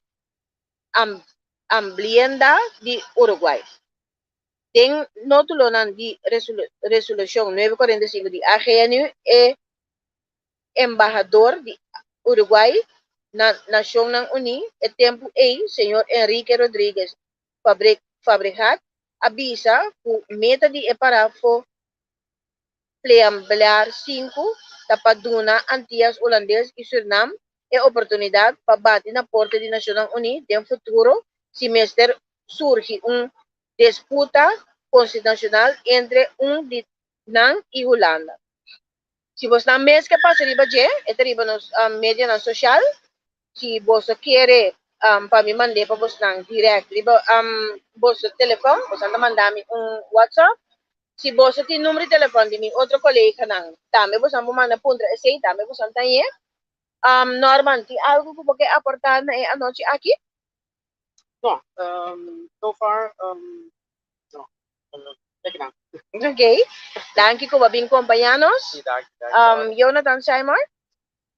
Amblienda di Uruguay. Den nótulonan di Resolushon 945 di AGNU e embahador di Uruguay na Nashonnan Uní e tempu ei, señor Enrique Rodríguez Fabregat, a bisa ku meta di e parafo preambular sinku ta pa duna Antias Hulandes i Sürnam e oportunidat pa bati na porta di Nashonnan Uní den futuro si mester surgi un disputa konstitushonal entre un di nan i Hulanda. Si bosnan mes ke pasa riba dje, e ta riba nos medianan sosial. Si boso kere pa mi mand'é pa bosnan dirèkt riba boso telefòn, bosnan ta manda mi un WhatsApp. Si boso tin number di telefòn di mi otro koleganan, tambe bosnan por manda puntra esei, tambe bosnan ta hañ'é. Norman, tin algu ku bo ke aportá na e anochi aki? No, so far no. Thank you. Ok, danki ku bo a bin kompañá nos. Sí, danki, danki. Jonathan Seymour?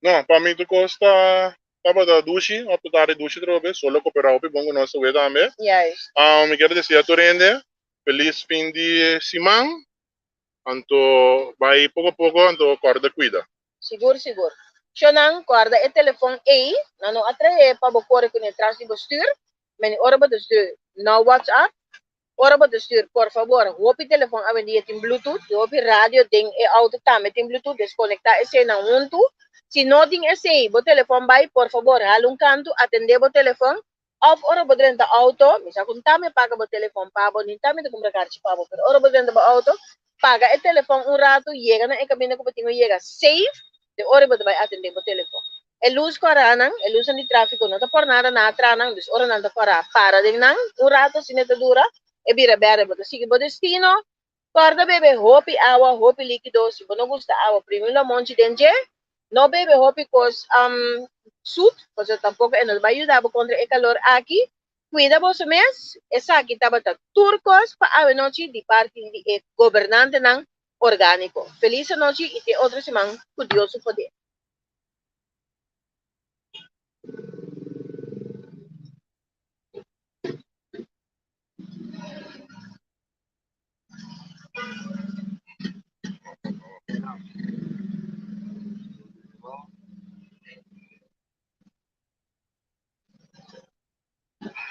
No, pa mi tur kos ta tabata dushi, òf ta tardi dushi atrobe, solo koperá hopi bon ku nos awe tambe. Juist. Mi kier desea tur hende felis fin di siman, anto bai poko poko, anto kòrda kuida. Sigur, sigur. Shonnan, kòrda e telefòn ei, nan no a trahe pa bo kore kuné tras di bo stür, meni ora bo ta stür no WhatsApp, Ora bo ta stuur, por fabor, hopi telefon awendia tin bluetooth i hopi radio den e auto tambe tin bluetooth, des konektá eseinan huntu. Si no tin esei, bo telefòn bai, por fabor hala un kantu, atendé bo telefòn, òf ora bo drenta outo, mi sa ku n'ta mi paga bo telefòn pa bo, ni n'ta mi ta kumpra karchi pa bo, pero ora bo drenta bo outo, paga e telefòn un ratu, yega na e kaminda ku bo tin ku yega safe, de ora bo ta bai atendé bo telefòn. E lus kòrá nan, e lusnan di tráfiko no ta por nada na atrá nan, dus ora nan ta kòrá, para den nan un ratu asina e ta dura, e bira bèrdè, bo ta sigui bo destino. Kòrda bebe hopi awa, hopi líkido, si bo no gusta awa, primi un lamonchi den dje. No bebe hopi kos sut, pasobra tampoko e no ta bai yuda bo kontra e kalor aki. Kuida boso mes, esaki tabata tur kos pa awenochi di parti di e gobernantenan orgániko. Felis anochi i te otro siman ku Dios su poder.